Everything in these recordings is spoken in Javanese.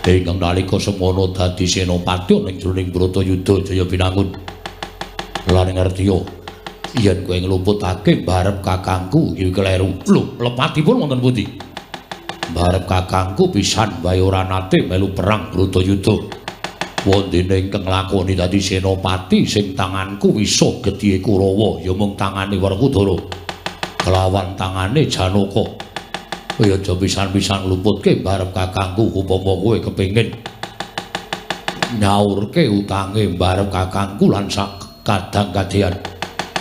Ingkang nalika semono dadi senopati ana ing jroning Bratayuda Jaya Binangun. Lan ngertiya yen kowe ngluputake barep kakangku iki kleru. Lho, lepatipun wonten pundi? Barep kakangku pisan wae ora nate melu perang Bratayuda. Wondene ingkang nglakoni dadi senopati sing tanganku wisa gedhiye Kurawa ya mung tangane Werkudara kelawan tangane Janaka. Kowe aja pisan-pisan ngluputke barep kakangku upama kowe kepengin nyaurke utange barep kakangku lan sak kadang-kadhean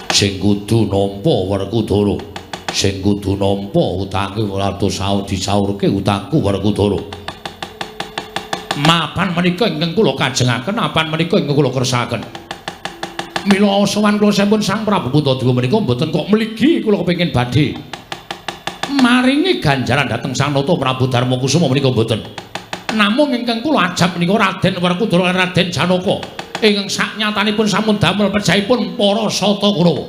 sing kudu nampa Werkudara, sing kudu nampa utange ora disaurke utangku Werkudara. Mapan menika ingkang kula kajengaken, apan menika ingkang kula kersakaken. Mila sowan kula sampun Sang Prabu Puntadewa menika mboten kok mligi kula kepengin badhe maringi ganjaran dhateng Sang Nata Prabu Darmakusuma menika mboten. Namung ingkang kula ajab menika Raden Werkudara lan Raden Janaka ingkang saknyatanipun sampun damel pejahipun para Sata Kurawa.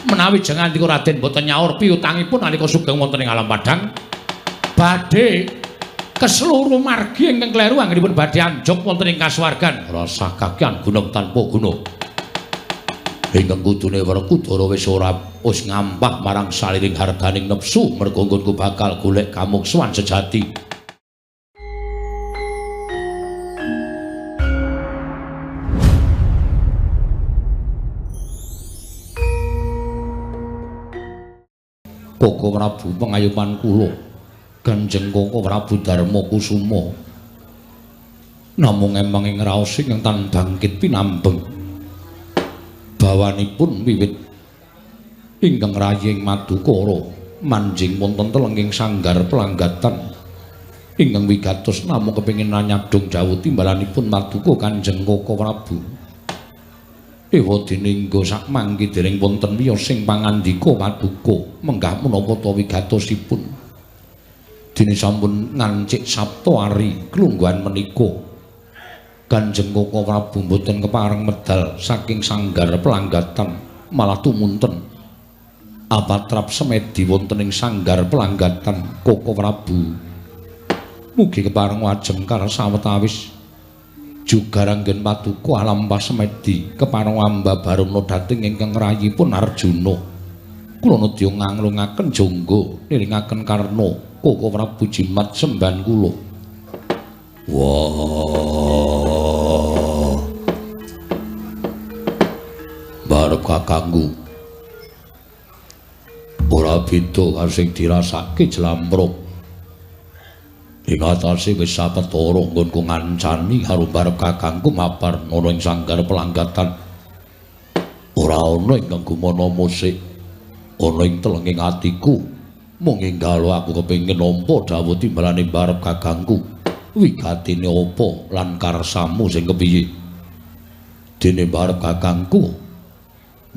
Menawi jengandika Raden mboten nyaur piutangipun nalika sugeng wonten ing alam padhang, badhe keseluruh margi ingkang kleru anggenipun badhe anjog wonten ing kasuwargan. Rasa kakean gunung tanpa guna. Ingkang kudune Werkudara wis ora wis ngampah marang saliring harganing nepsu merga nggonku bakal golek kamuksuhan sejati. Koko Prabu pengayoman kula Kanjeng Koko Prabu Darmakusuma namung emang ing raos ingkang tan bangkit pinambeng bawanipun wiwit ingkang raying Madukara manjing wonten telenging sanggar pelanggatan ingkang wigatos namung kepengin nanyadong jawuh timbalanipun Maduka Kanjeng Koko Prabu. Ewa dene nggo sak mangke dereng wonten wiyos sing pangandika Paduka menggah menapa ta wigatosipun. Dene sampun ngancik Sabta Ari klungguhan menika Kanjeng Koko Prabu mboten kepareng medal saking sanggar pelanggatan malah tumunten apatrap semedi wonten ing sanggar pelanggatan Koko Prabu. Mugi kepareng wajem karsawetawis jugar anggen Paduka alampah semedi kepareng amba baruna dhateng ingkang rayipun Arjuna. Kula nedya nganglungaken jangga niringaken karna Koko Prabu jimat semban kula. Wah, barep kakangku ora beda karo sing dirasake jlamprok. Ing atase wis sapetara nggonku ngancani karo barep kakangku mabar ana ing sanggar pelanggatan. Ora ana ingkang gumana musik ana ing telenging atiku. Mung enggalo aku kepengin nampa dawuh timbalane barep kakangku. Wigatine apa lan karsamu sing kepiye? Dene barep kakangku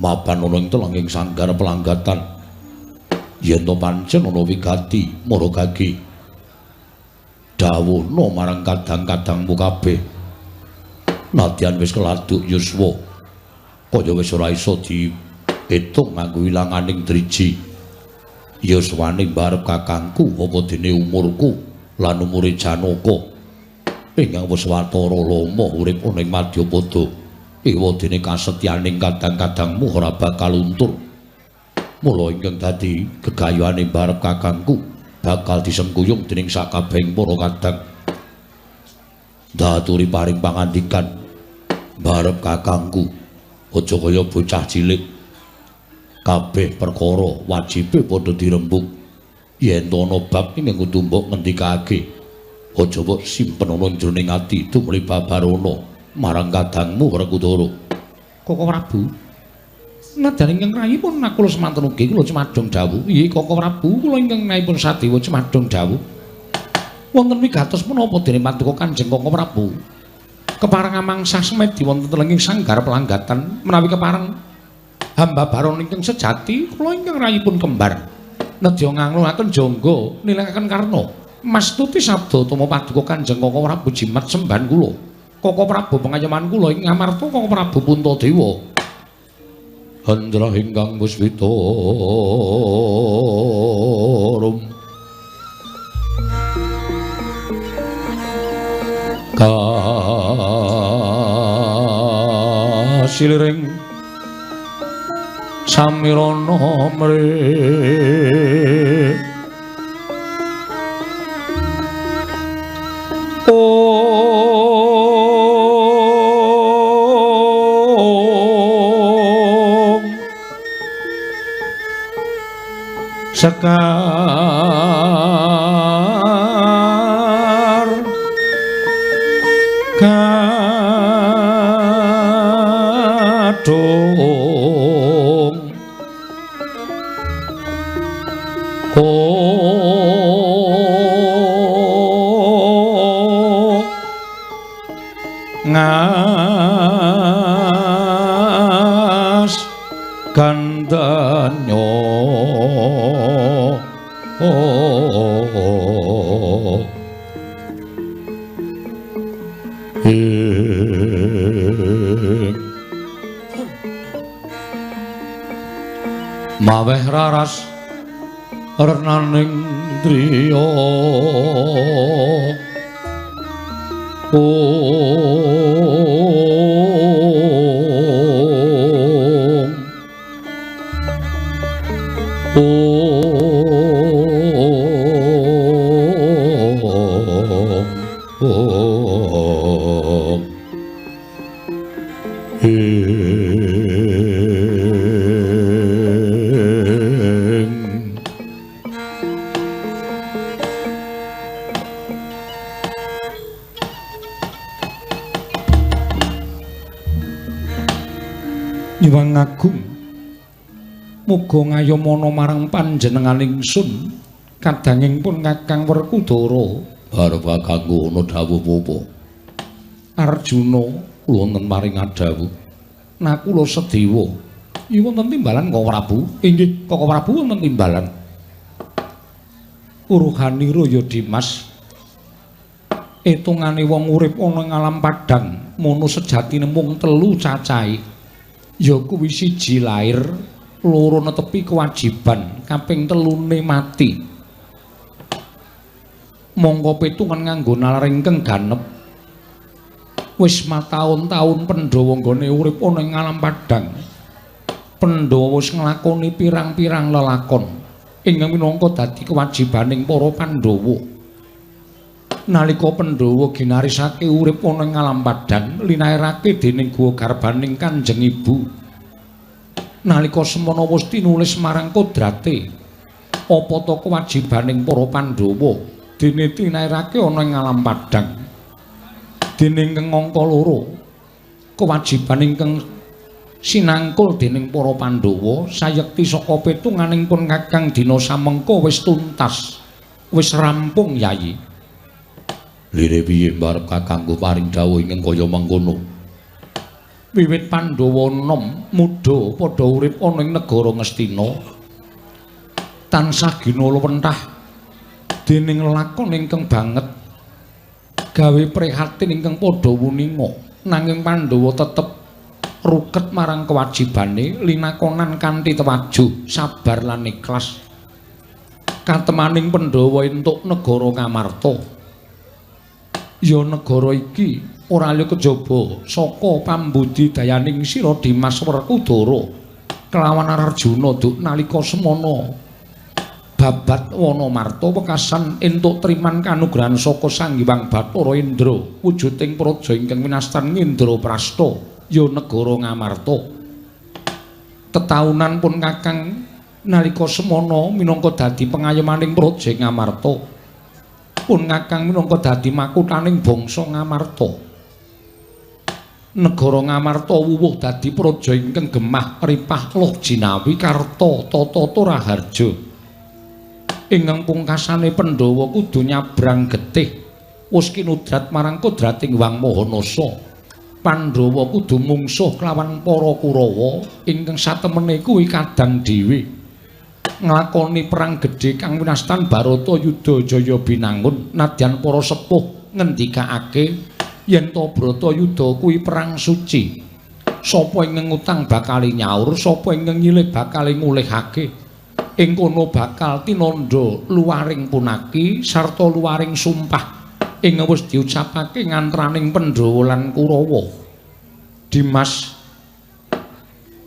mapan ana ing telenging sanggar pelanggatan. Yen to pancen ana wigati mara gage, dawuhna marang kadang-kadangmu kabeh. Nadyan wis keladuk yuswa, kaya wis ora iso diitung nganggo ilanganing driji. Yuswane barep kakangku apa dene umurku lan umure Janaka ingkang wis watara lama urip ana ing Madyapada. Ewa dene kasetyaning kadang-kadangmu ora bakal luntur. Mula ingkang dadi gegayuhane barep kakangku bakal disengkuyung dening sakabehing para kadang. Ndaturi paring pangandikan barep kakangku, aja kaya bocah cilik. Kabeh perkara wajibe padha dirembug. Yen ana bab ingkang kudu mbok ngendikake, aja mbok simpen ana jroning ati tumrap babarana marang kadangmu Werkudara. Koko Prabu, nadyan ingkang rayipun nakula semanten ugi kula cemadhong dawuh. Nggih Koko Prabu, kula ingkang naipun Sadewa cemadhong dawuh. Wonten wigatos menapa dene Paduka Kanjeng Koko Prabu kepareng amangsah semedi wonten telenging sanggar pelanggatan menawi kepareng hamba baron ingkang sejati kula ingkang rayipun kembar nedya nganglungaken jangga nilangaken karna mastuti sabda tama Paduka Kanjeng Koko Prabu jimat sembahan kula. Koko Prabu pengayoman kula ing ngamarta Koko Prabu Puntadewa. Hendra ingkang puspita rum Kasiliring samirana mrih Om Sekar Kadung Ngas gandanyo maweh raras renaning driya Om Om Om Hyang Agung muga ngayomana marang panjenengan ingsun kadanging pun Kakang Werkudara. Arep kanggo ana dawuh apa? Arjuna kula wonten maring adhawuh. Nakula Sedewa. Iki wonten timbalan Koko Prabu? Inggih, Koko Prabu wonten timbalan. Uruhanira ya Dimas. Etungane wong urip ana ing alam padhang mono sejatine mung telu cacahe. Ya kuwi siji lair, loro netepi kewajiban, kaping telune mati. Mongko pitungan nganggo nalar ingkang ganep. Wis mataun-taun Pandhawa nggone urip ana ing alam padhang. Pandhawa wis nglakoni pirang-pirang lelakon ingkang minangka dadi kewajibaning para Pandhawa. Nalika Pandhawa ginarisake urip ana ing alam padhang, linairake dening guwa garbaning Kanjeng Ibu. Nalika semana wis tinulis marang kodrate, apa ta kewajibaning para Pandhawa dene tinairake ana ing alam padhang. Dene ingkang angka loro, kewajiban ingkang sinangkul dening para Pandhawa sayekti saka pitunganing pun Kakang dina samengko wis tuntas, wis rampung Yayi. Lire piye mbarep kakangku paring dawuh ingkang kaya mengkono. Wiwit Pandhawa enom mudha padha urip ana ing negara Ngastina, tansah ginalwentah dening lelakon ingkang banget gawe prihatin ingkang padha wuninga. Nanging Pandhawa tetep ruket marang kewajibane linakonan kanthi tewajuh, sabar lan ikhlas. Katemaning Pandhawa entuk negara Ngamarta. Ya negara iki ora liya kejaba saka pambudidayaning sira Dimas Werkudara kelawan Arjuna duk nalika semana babat Wanamarta wekasan entuk triman kanugrahan saka Sang Hyang Bathara Indra wujuding praja ingkang winastan Indraprasta ya negara Ngamarta. Tetaunan pun Kakang nalika semana minangka dadi pengayomaning praja Ngamarta. Pun Kakang minangka dadi makuthaning bangsa Ngamarta. Negara Ngamarta wuwuh dadi praja ingkang gemah ripah loh jinawi karta tata raharja. Ingkang pungkasane Pandhawa kudu nyabrang getih wis kinudrat marang kodrating Hyang Maha Nasa. Pandhawa kudu mungsuh kelawan para Kurawa ingkang satemene kuwi kadang dhewe. Nglakoni perang gedhe kang winastan Barata Yuda Jaya Binangun nadyan para sepuh ngendikake yen to Brata Yuda kuwi perang suci. Sapa ingkang ngutang bakal nyaur, sapa ingkang nyilih bakal ngulihake. Ing kono bakal tinandha luwaring punaki sarta luwaring sumpah ing wis diucapake ngantraning Pandhawa lan Kurawa. Dimas,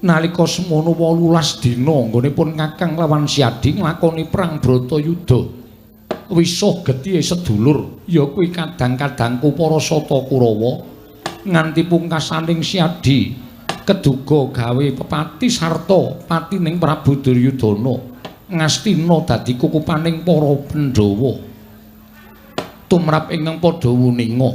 nalika semono 18 dina nggonipun Kakang lawan Siadi nglakoni perang Bratayuda. Wisuh getihe sedulur ya kuwi kadang-kadangku para sata Kurawa nganti pungkasaning Siadi keduga gawe pepati sarta patining Prabu Duryudana ngastina dadi kukupaning para Pandhawa. Tumrap ingkang padha wuninga,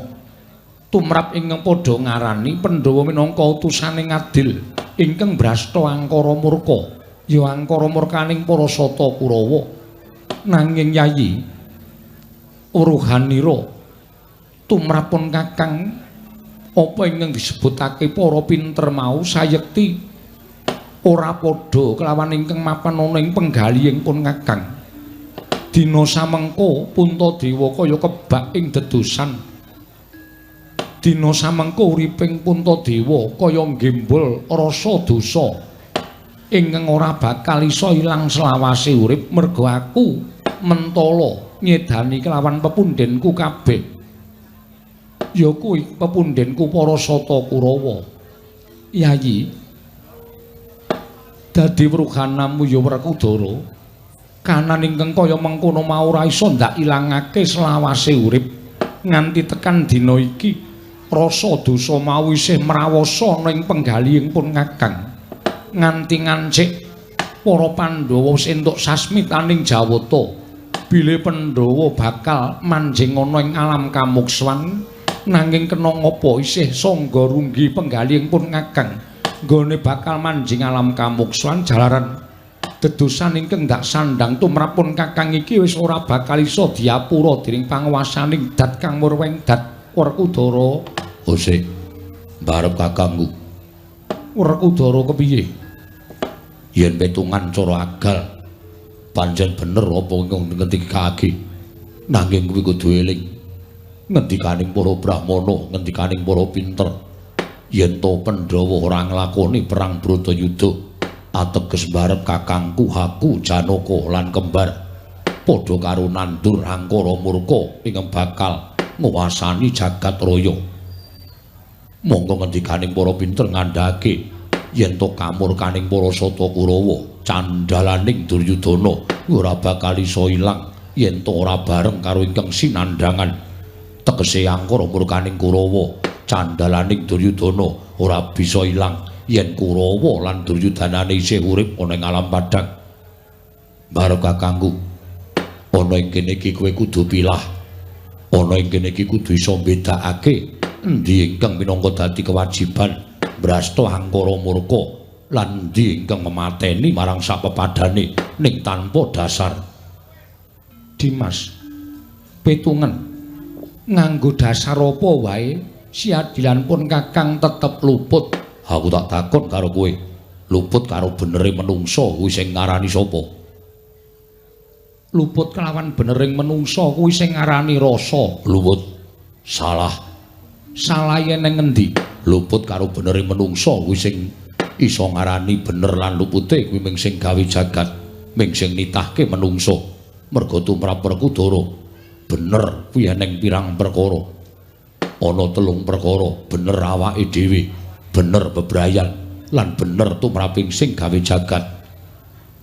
tumrap ingkang padha ngarani Pandhawa minangka utusane ngadil ingkang brasta angkara murka, ya angkara murkaning para sata Kurawa. Nanging Yayi Uruhanira, tumrapun Kakang apa ingkang disebutake para pinter mau sayekti ora padha kelawan ingkang mapan ana ing penggalihing pun Kakang. Dina samengko Puntadewa kaya kebak ing dedusan. Dina samengko uriping Puntadewa kaya nggembol rasa dosa ingkang ora bakal iso ilang selawase urip merga aku mentala nyedani kelawan pepundhenku kabeh. Ya kuwi pepundhenku para sata Kurawa. Yayi, dadi wruhanamu ya Werkudara, kanan ingkang kaya mengkono mau ora iso ndak ilangake selawase urip nganti tekan dina iki. Rasa dosa mau isih mrawasa ana ing penggalihing pun Kakang. Nganti ngancik para Pandhawa wis entuk sasmitaning Jawata bilih Pandhawa bakal manjing ana ing alam kamukswan, nanging kena ngapa isih sangga runggi penggalihing pun Kakang nggone bakal manjing alam kamukswan jalaran dedosan ingkang ndak sandang tumrapun Kakang iki wis ora bakal iso diapura dening panguwasaning Dat Kang Murweng Dat Werkudara. Osih mbarep kakangku. Werkudara kepiye? Yen petungan cara agal pancen bener apa ingkang ngendikake, nanging kuwi kudu eling ngendikaning para brahmana, ngendikaning para pinter yen to Pandhawa ora nglakoni perang Bratayuda ateges mbarep kakangku Haku Janaka lan kembar padha karo nandur angkara murka ingkang bakal nguwasani jagat raya. Monggo ngendikaning para pinter ngandhake yen to kamurkaning para sata Kurawa candhalaning Duryudana ora bakal iso ilang yen to ora bareng karo ingkang sinandhangan. Tegese angkara murkaning Kurawa candhalaning Duryudana ora bisa ilang yen Kurawa lan Duryudanane isih urip ana ing alam padhang. Barep kakangku, ana ing kene iki kowe kudu pilah, ana ing kene iki kudu iso mbedakake endi ingkang minangka dadi kewajiban mbrasta angkara murka lan endi ingkang memateni marang sapepadane ning tanpa dasar. Dimas, petungen nganggo dasar apa wae siadilan pun Kakang tetep luput. Aku tak takon karo kowe, luput karo benere menungsa kuwi sing ngarani sapa? Luput kelawan benering menungsa kuwi sing ngarani rasa. Luput salah. Salah yen nang ngendi? Luput karo benere menungsa kuwi sing iso ngarani bener lan lupute kuwi ming sing gawe jagat, ming sing nitahke menungsa. Merga tumrap Werkudara bener kuwi eneng pirang perkara. Ana telung perkara, bener awake dhewe, bener bebrayan, lan bener tumraping sing gawe jagat.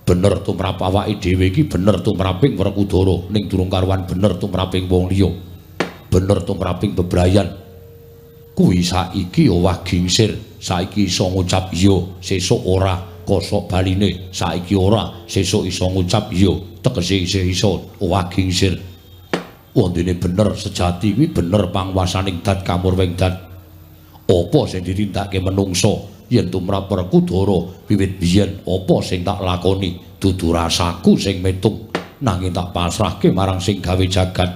Bener tumrap awake dhewe iki bener tumraping Werkudara, ning durung karuan bener tumraping wong liya. Bener tumraping bebrayan kuwi saiki owah gingsir, saiki iso ngucap iya, sesuk ora, kosok baline, saiki ora, sesuk iso ngucap iya, tegese isih iso owah gingsir. Wondene bener sejati kuwi bener panguwasaning Dat Kamurweng Dat. Apa sing ditindakake menungsa yen tumrap Werkudara wiwit biyen apa sing tak lakoni dudu rasaku sing metung, nanging tak pasrahke marang sing gawe jagat.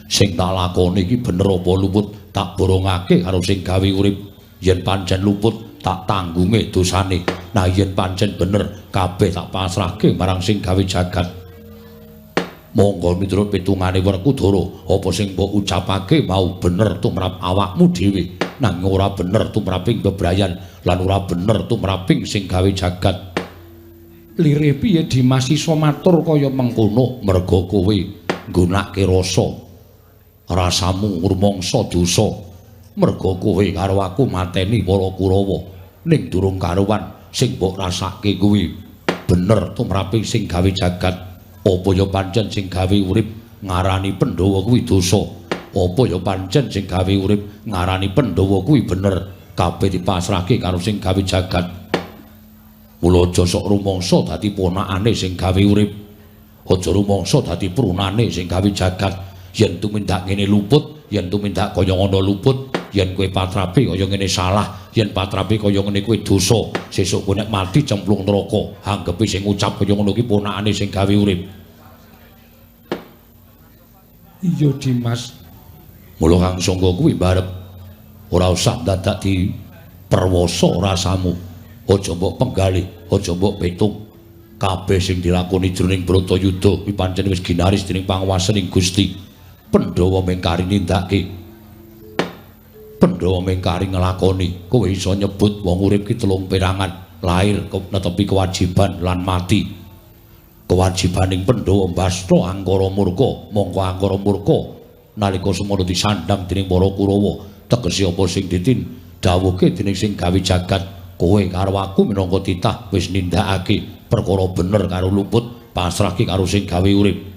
Sing tak lakoni iki bener apa luput tak borongake karo sing gawe urip. Yen pancen luput tak tanggunge dosane, nah yen pancen bener kabeh tak pasrahke marang sing gawe jagat. Monggo miturut pitungane Werkudara, apa sing mbok ucapake mau bener tumrap awakmu dhewe, nanging ora bener tumraping bebrayan lan ora bener tumraping sing gawe jagat. Lirih piye Dimas iso matur kaya mengkono? Merga kowe nggunakake rasa. Rasamu rumangsa dosa merga kowe karo aku mateni para Kurawa ning durung karuwan sing mbok rasake kuwi bener tumrape sing gawe jagat. Apa ya pancen sing gawe urip ngarani Pandhawa kuwi dosa? Apa ya pancen sing gawe urip ngarani Pandhawa kuwi bener? Kabeh dipasrahke karo sing gawe jagat. Mula aja sok rumangsa dadi ponakane sing gawe urip, aja rumangsa dadi prunane sing gawe jagat. Yen tumindak ngene luput, yen tumindak kaya ngono luput, yen kowe patrape kaya ngene salah, yen patrape kaya ngene kowe dosa, sesuk kowe nek mati cemplung neraka. Anggepe sing ngucap kaya ngono ki ponakane sing gawe urip. Iya Dimas. Mula Kang Sangga kuwi barep ora usah dadak di perwasa rasamu. Aja mbok penggalih, aja mbok petung. Kabeh sing dilakoni jroning Bratayuda kuwi pancen wis ginaris dening panguwasaning Gusti. Pandhawa mengkari nindakake, Pandhawa mengkari nglakoni. Kowe iso nyebut wong urip ki telung perangan, lair netepi kewajiban lan mati. Kewajibaning Pandhawa mbasta angkara murka, mongko angkara murka nalika semono disandhang dening para Kurawa, tegese apa sing ditin dawuhke dening sing gawe jagat. Kowe karo aku minangka titah wis nindakake perkara bener karo luput, pasrahke karo sing gawe urip.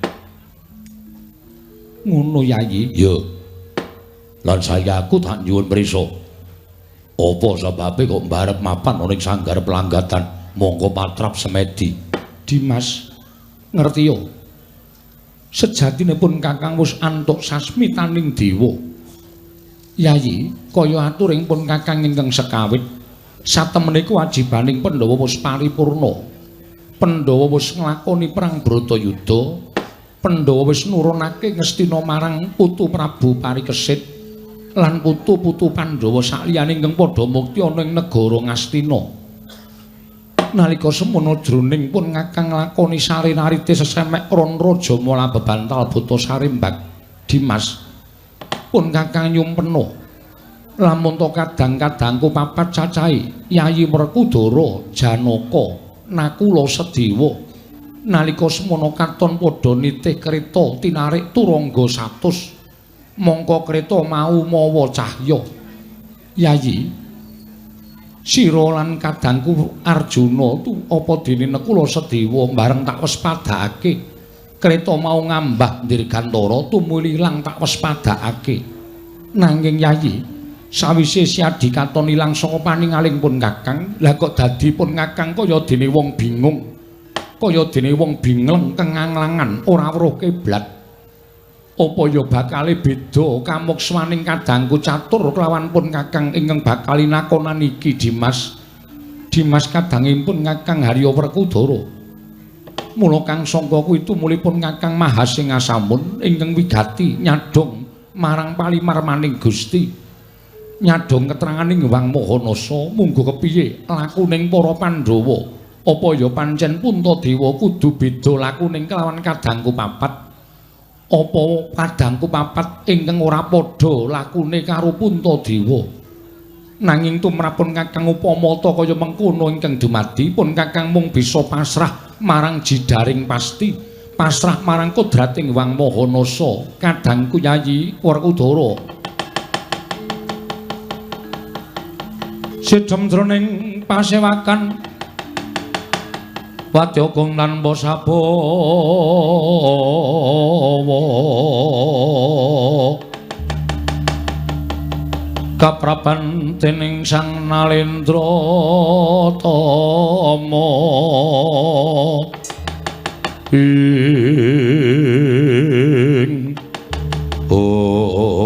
Ngono Yayi? Ya. Lan saya aku tak nyuwun prisa. Apa sebabe kok mbarep mapan ana ing sanggar pelanggatan mongko patrap semedi? Dimas, ngerti yo. Sejatinipun Kakang wis antuk sasmitaning dewa. Yayi, kaya aturing pun Kakang ingkang sekawit, satemene kewajibaning Pandhawa wis paripurna. Pandhawa wis nglakoni perang Bratayuda. Pandhawa wis nurunake Ngastina marang putu Prabu Parikesit lan putu-putu Pandhawa sakliyane ingkang padha mukti ana ing negara Ngastina. Nalika semono jroning pun Kakang nglakoni sarinarite sesemek ron raja mala bebantal buta sarimbak. Dimas, pun Kakang nyumpena lamun to kadang-kadangku papat cacahe Yayi Werkudara, Janaka, Nakula, Sedewa. Nalika semono katon padha nitih kreta tinarik turangga 100. Mongko kreta mau mawa cahya. Yayi, sira lan kadangku Arjuna tu apa dene Nakula Sedewa bareng tak wespadakake. Kreta mau ngambah dirgantara tumuli ilang tak wespadakake. Nanging Yayi, sawise Siadi katon ilang saka paningaling pun Kakang, lah kok dadi pun Kakang kaya dene wong bingung. Kaya dene wong bingleng kenganglangan ora weruh kiblat. Apa ya bakale beda kamuksmaning kadangku catur kelawan pun Kakang ingkang bakal nakonan iki Dimas. Dimas kadangipun Kakang Harya Werkudara. Mula Kang Sangka kuwi tumulipun Kakang Mahasingasamun ingkang wigati nyadhong marang palimarmaning Gusti. Nyadhong keteranganing Hyang Mahanasa munggo kepiye lakuning para Pandhawa. Apa ya pancen Puntadewa kudu beda lakuning kelawan kadangku papat? Apa kadangku papat ingkang ora padha lakune karo Puntadewa? Nanging tumrapun Kakang upamata kaya mengkono ingkang dumadi pun Kakang mung bisa pasrah marang jidaring pasti, pasrah marang kodrating Hyang Mahanasa kadangku Yayi Werkudara. Sidhem jroning pasewakan wadya gong tanpa sabawa, kapraban dening Sang Nalendra Tama. Ing oh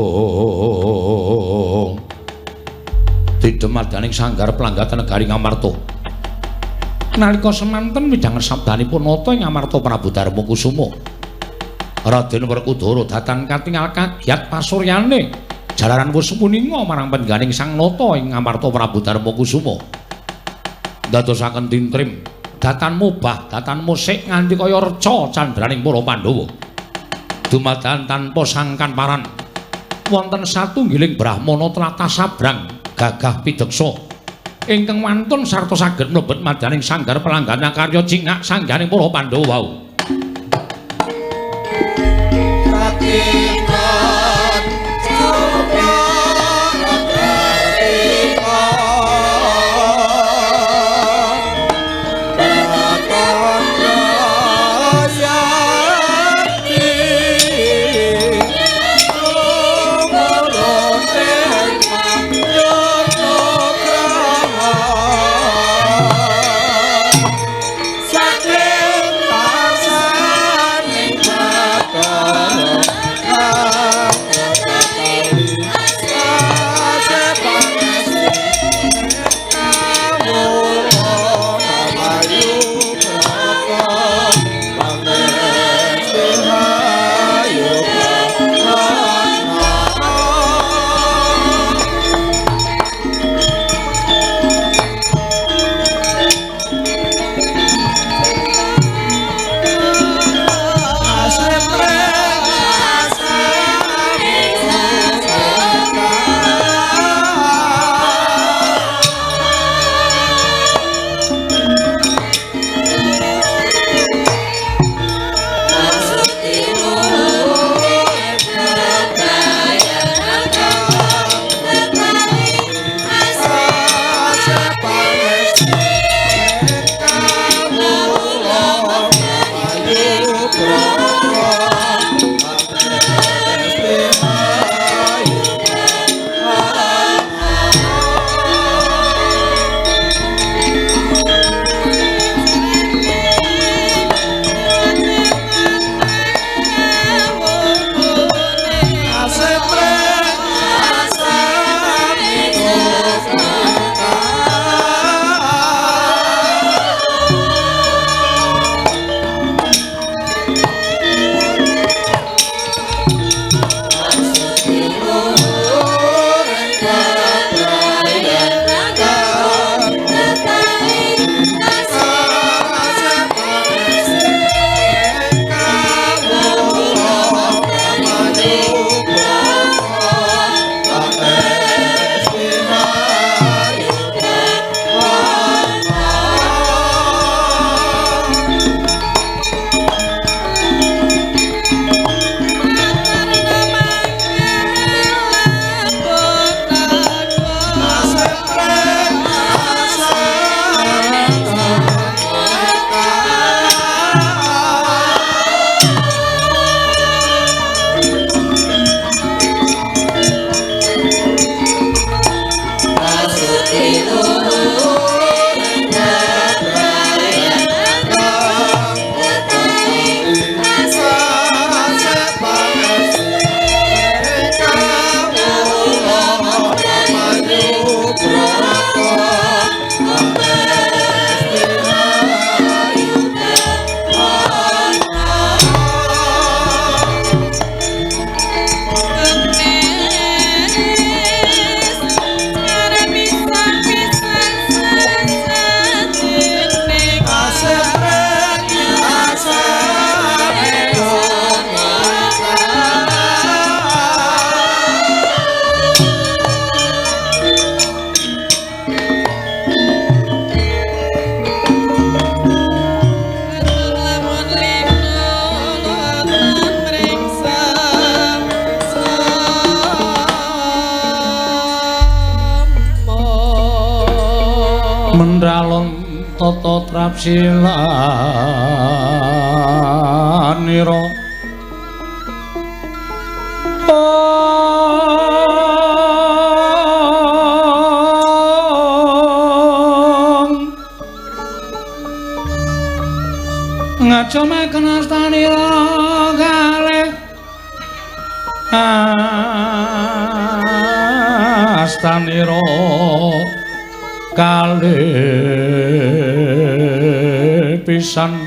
Tidemadaning sanggar pelanggatan negari Ngamarta. Nalika semanten midhanget sabdanipun nata ing Ngamarta Prabu Darmakusuma, Raden Werkudara datan katingal kagiat pasuryane jalaran wis muninga marang pengganing Sang Nata ing Ngamarta Prabu Darmakusuma. Ndadosaken tintrim, datan mubah, datan musik nganti kaya reca candraning para Pandhawa. Dumadakan tanpa sangkan paran wonten satunggiling brahmana tlatah sabrang gagah pideksa ingkang wantun sarta saged mlebet madyaning sanggar pelanggan karya cingak sangganing para Pandhawa wau. Mendalon tata trapsilanira ngacomaken astanira kalih astanira kalih pisan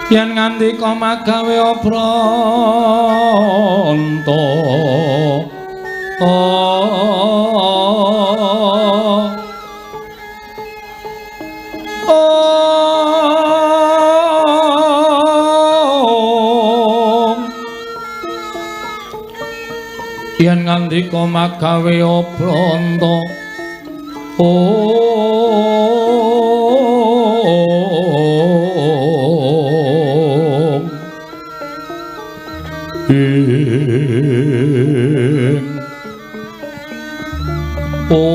yen ngandika magawe obranta yen ngandika magawe obranta om ing om.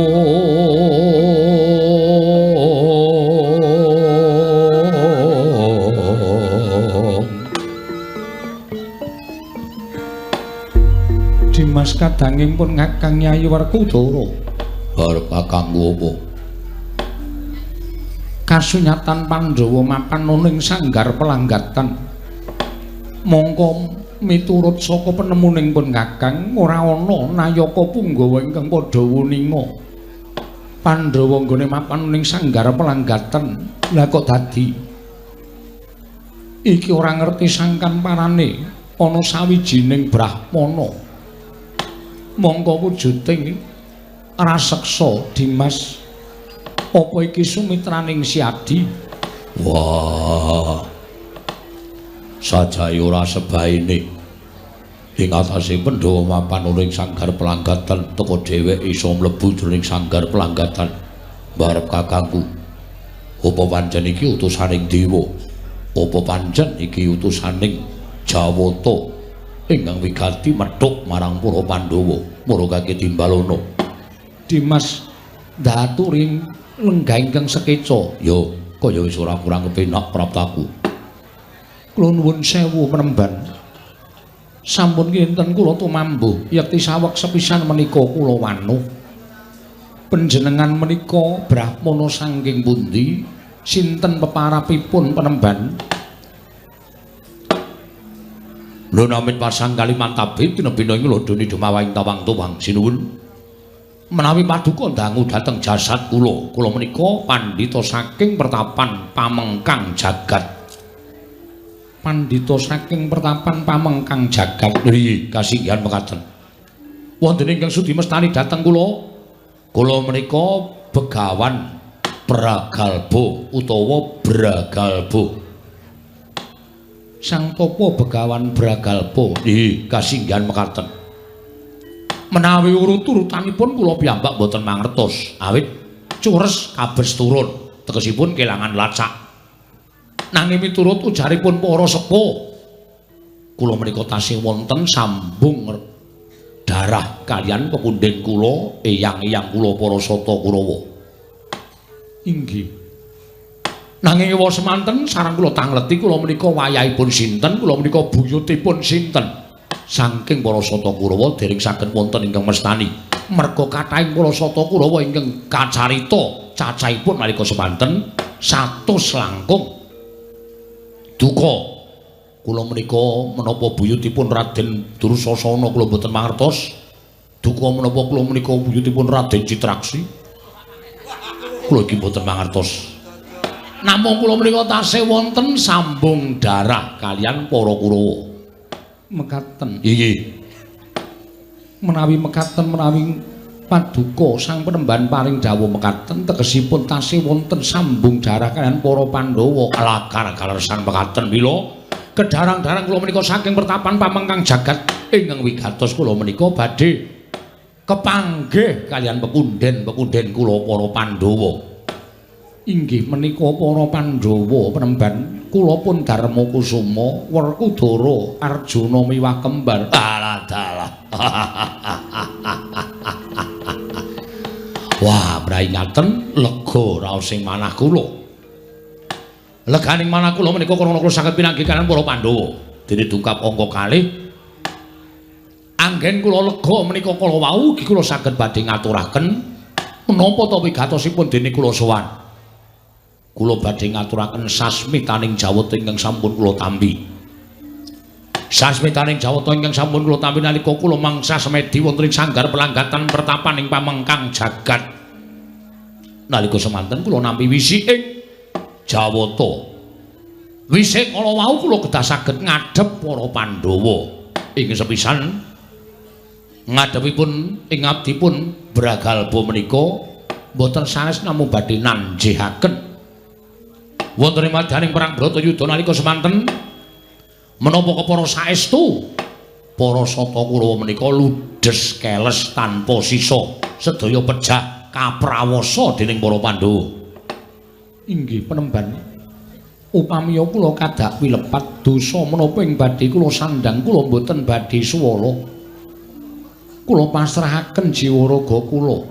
Dimas kadanging pun Kakang Yayi Werkudara. Arep kakangku apa? Kasunyatan Pandhawa mapan ning sanggar pelanggatan. Mongko miturut saka penemuning pun Kakang ora ana nayaka punggawa ingkang padha wuninga. Pandhawa nggone mapan ning sanggar pelanggatan. Lah kok dadi iki ora ngerti sangkan parane ana sawijining brahmana. Mongko wujuding raseksa Dimas, apa iki sumitraning Siadi? Wah, sajae ora sebaene ing atase Pandhawa mapan ing sanggar pelanggatan teka dheweke iso mlebu jroning sanggar pelanggatan barep kakangku. Apa pancen iki utusaning dewa? Apa pancen iki utusaning Jawata ingkang wigati methuk marang para Pandhawa marang kaki timbalana? Dimas ndaturi lenggah ingkang sekeca. Ya kaya wis ora kurang kepenak praptaku. Kula nuwun sewu penemban. Sampun kinten kula tumambuh yekti saweg sepisan menika kula wanuh. Panjenengan menika brahmana saking pundi? Sinten peparapipun penemban? Lho namin pasang Kalimantabe tinebina ing lodone dumawahing tawang tuwang sinuwun. Menawi paduka dangu dhateng jasad kula, kula menika pandhita saking pertapan Pamengkang Jagat. Pandhita saking pertapan Pamengkang Jagat. Nggih, kasinggihan mekaten. Wonten ingkang sudi mestani dhateng kula, kula menika Begawan Pragalba utawa Bragalba. Sang Tapa Begawan Bragalba. Nggih, kasinggihan mekaten. Menawi urut-urutanipun kula piyambak boten mangertos, awit cures kabes turun, tegesipun kelangan lacak. Nanging miturut ujaripun para sepuh, kula menika tasih wonten sambung darah kaliyan pepundhen kula, eyang-eyang kula para Sata Kurawa. Inggih. Nanging ewa semanten sareng kula tangleti kula menika wayahipun sinten, kula menika buyutipun sinten. Saking para Sata Kurawa dereng saged wonten ingkang mestani. Merga kathahing para Sata Kurawa ingkang kacarita cacahipun nalika semanten 100 langkung. Duka kula menika menapa buyutipun Raden Dursasana kula mboten mangertos. Duka menapa kula menika buyutipun Raden Citraksi kula iki mboten mangertos. Namung kula menika tasih wonten sambung darah kaliyan para Kurawa. Mekaten. Inggih. Menawi mekaten menawi paduka sang penemban paring dawuh mekaten tegesipun tasih wonten sambung darah kaliyan para Pandhawa. Lakar kaleresan mekaten mila kedarang-darang kula menika saking pertapan Pamengkang Jagat ingkang wigatos kula menika badhe kepanggih kaliyan pepundhen-pepundhen kula para Pandhawa. Inggih menika para Pandhawa penemban kula pun Darma Kusuma Werkudara Arjuna miwah kembar. Dalah dalah. Wah, mrahi ngaten lega raos ing manah kula. Leganing manah kula menika krana kula saged pinanggih kaliyan para Pandhawa. Dene dungkap angka kalih anggen kula lega menika kala wau ugi kula saged badhe ngaturaken menapa ta wigatosipun dene kula sowan. Kula badhe ngaturaken sasmitaning jawata ingkang sampun kula tampi. Sasmitaning jawata ingkang sampun kula tampi nalika kula mangsa semedi wonten ing sanggar pelanggatan pertapan ing pamengkang jagat. Nalika semanten kula nampi wisiking jawata. Wisik kala wau kula kedah saged ngadhep para Pandhawa. Ing sepisan ngadhepipun ing abdipun Bragalba menika mboten sanes namung badhe nanjehaken wonten ing madyaning perang Bratayuda nalika semanten menapa kepara saestu para Sata Kurawa menika ludes keles tanpa sisa sedaya pejah kaprawasa dening para Pandhawa. Inggih penemban, upamiya kula kadak wilepat dosa menapa ing badhe kula sandhang kula mboten badhe suwala. Kula pasrahaken jiwa raga kula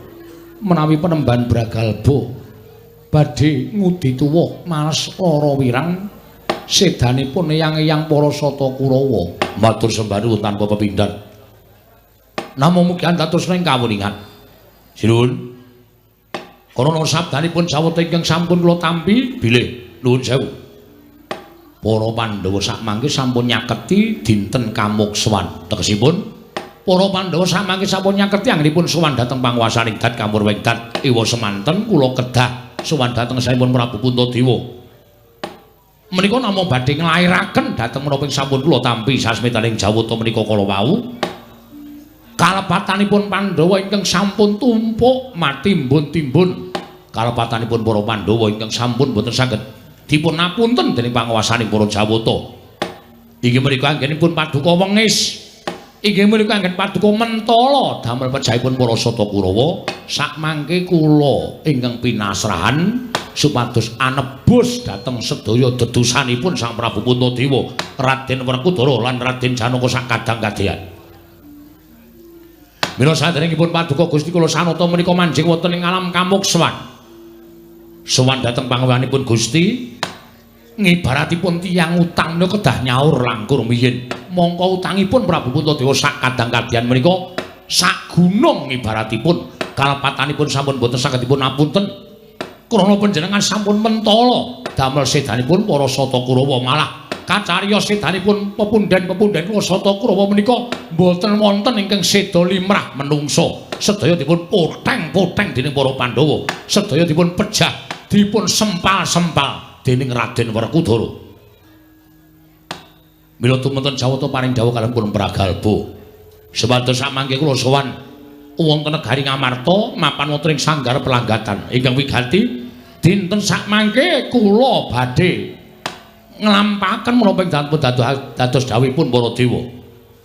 menawi penemban Bragalba badhe ngudi tuwuh males lara wirang sedanipun eyang-eyang para Sata Kurawa. Matur sembah nuwun tanpa pepindhan. Namung mugi andatos ing kawuningan. Sinuwun. Karana sabdanipun jawata ingkang sampun kula tampi bilih nuwun sewu. Para Pandhawa sakmangke sampun nyaketi dinten kamukswan. Tegesipun para Pandhawa sakmangke sampun nyaketi anggenipun sowan dhateng panguwasaning Dat Kamurwing Dat. Ewa semanten kula kedah sowan dhateng saipun Prabu Puntadewa. Menika namung badhe nglairaken dhateng menapa ing sampun kula tampi sasmitaning jawata menika kala wau. Kalepatanipun Pandhawa ingkang sampun tumpuk matimbun-timbun. Kalepatanipun para Pandhawa ingkang sampun boten saged dipun apunten dening panguwasaning para Jawata. Inggih menika anggenipun paduka wengis. Inggih menika anggen paduka mentala damel pejahipun para Sata Kurawa. Sakmangke kula ingkang pinasrahan supados anebus dhateng sedaya dedusanipun Sang Prabu Puntadewa, Raden Werkudara lan Raden Janaka sak kadang kadeyan. Mila saderengipun paduka Gusti kula sanata menika manjing wonten ing alam kamukswan. Sowan dhateng pangawanipun Gusti, ngibaratipun tiyang utang menika kedah nyaur langkung rumiyin. Mongko utangipun Prabu Puntadewa sak kadang kadeyan menika sak gunung ibaratipun kalepatanipun sampun boten saged dipun apunten. Krana panjenengan sampun mentala damel sedanipun para Sata Kurawa, malah kacariyos sedanipun pepundhen-pepundhen kula Sata Kurawa menika mboten wonten ingkang seda limrah menungsa. Sedaya dipun poteng-poteng dening para Pandhawa, sedaya dipun pejah, dipun sempal-sempal dening Raden Werkudara. Mila tumunten jawata paring dawuh kaliyan pun Pragalba. Supados samangke kula sowan wonten negari Ngamarta mapan wonten ing sanggar pelanggatan ingkang wigati dinten sakmangke kula badhe nglampahaken menapa ing dalem dados dawuhipun para dewa.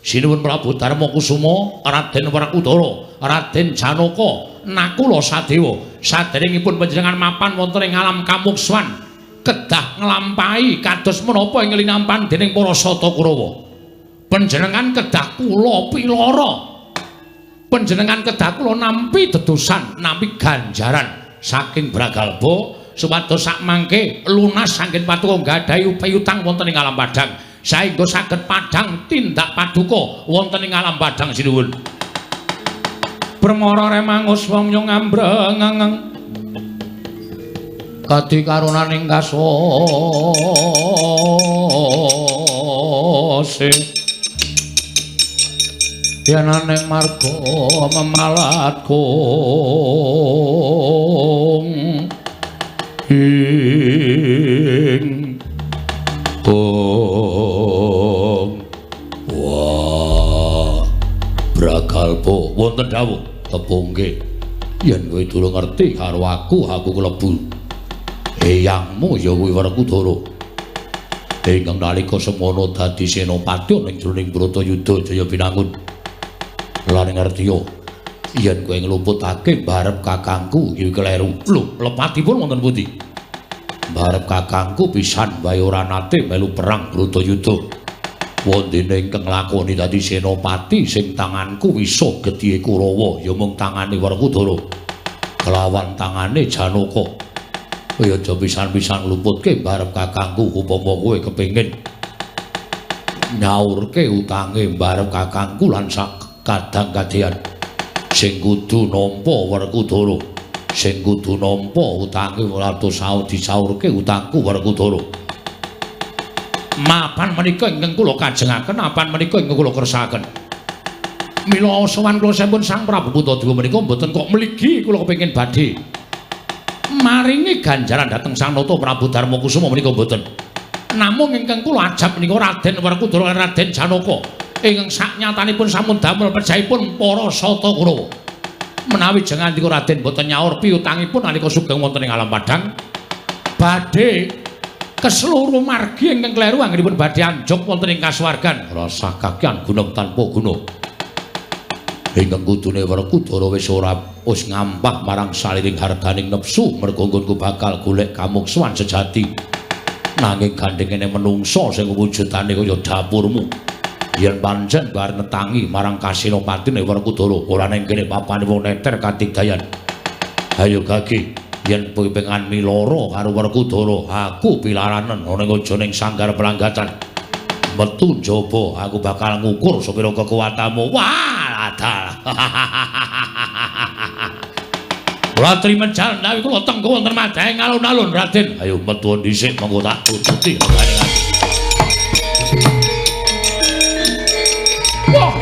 Sinuwun Prabu Darma Kusuma, Raden Werkudara, Raden Janaka, Nakula Sadewa, saderengipun panjenengan mapan wonten ing alam kamukswan kedah nglampahi kados menapa ing linampan dening para Sata Kurawa. Panjenengan kedah kula pilara. Panjenengan kedah kula nampi dedosan, nampi ganjaran saking Bragalba supados sakmangke lunas saking paduka nggadahi piutang wonten ing alam padhang, saengga saged padhang tindak paduka wonten ing alam padhang. Sinuwun. Permara remangus wong nyong ambreng kadi karunaning kasose yananing marga memalat kong ing kong. Wah, Bragalba wonten dawuh tepungke yen kowe durung ngerti karo aku, aku klebu eyangmu ya kuwi Werkudara ingkang nalika semono dadi senopati ning jroning Bratayuda Jaya Binangun. Lan ngertiya yen kowe ngluputake barep kakangku iki kleru. Lho, lepatipun wonten pundi? Barep kakangku pisan wae ora nate melu perang Bratayuda. Wondene ingkang nglakoni dadi senopati sing tanganku wisuh gedhiye Kurawa ya mung tangane Werkudara. Kelawan tangane Janaka. Kowe aja pisan-pisan ngluputke mbarep kakangku upama kowe kepengin nyaurke utange mbarep kakangku lan sak kadang kadeyan. Sing kudu nampa Werkudara, sing kudu nampa utange ora disaurke utangku Werkudara. Mapan menika ingkang kula kajengaken, apan menika ingkang kula kersakaken. Mila sowan kula sampun Sang Prabu Puntadewa menika mboten kok mligi kula kepengin badhe maringi ganjaran dhateng Sang Nata Prabu Darmakusuma menika mboten. Namung ingkang kula ajab menika Raden Werkudara lan Raden Janaka ingkang saknyatanipun sampun damel pejahipun para Sata Kurawa. Menawi jengandika Raden mboten nyaur piutangipun nalika sugeng wonten ing alam padhang, badhe keseluruh margi ingkang kleru anggenipun badhe anjog wonten ing kasuwargan. Rasa kakean guna tanpa guna. Ingkang kudune Werkudara wis ora wis ngampah marang saliring hardaning nepsu merga nggonku bakal golek kamuksuwan sejati. Nanging gandhengene menungsa sing wujudane kaya dapurmu. Yen pancen bar netangi marang kasenopatine Werkudara ora ning kene papane wong neter kadigdayan. Ayo Gagi, yen kowe pengen miloro karo Werkudara, aku pilaranen ana ing aja ning sanggar pelanggatan. Metu njaba, aku bakal ngukur sepira kekuatanmu. Wah, adal. Kula trimejal ndawi kula tenggo wonten madhaeng alun-alun Raden. Ayo metu dhisik monggo tak tututi regane. Wah.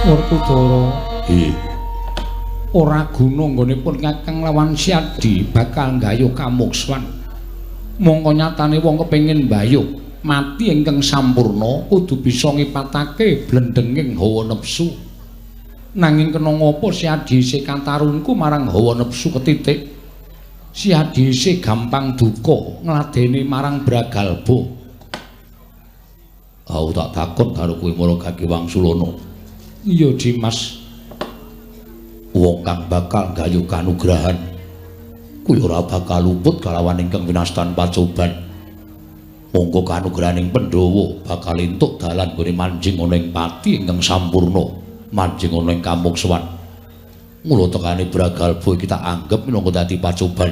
Werkudara, ora guna nggonipun Kakang lawan Siadi bakal nggayuh kamukswan. Mongko nyatane wong kepengin mbayuh mati ingkang sampurna kudu bisa ngipatake blendenging hawa nepsu. Nanging kena ngapa Siadi isih katarungku marang hawa nepsu ketitik? Siadi isih gampang duka ngladeni marang Bragalba. Aku tak takon karo kowe Mara Gagi Wangsulana. Iya Dimas, wong kang bakal nggayuh kanugrahan kuwi ora bakal luput kalawan ingkang winastan pacoban. Monggo kanugrahaning Pandhawa bakal entuk dalan nggone manjing ana ing pati ingkang sampurna, manjing ana ing kamuksuwan. Mula tekane Bragalba iki tak anggep minangka dadi pacoban.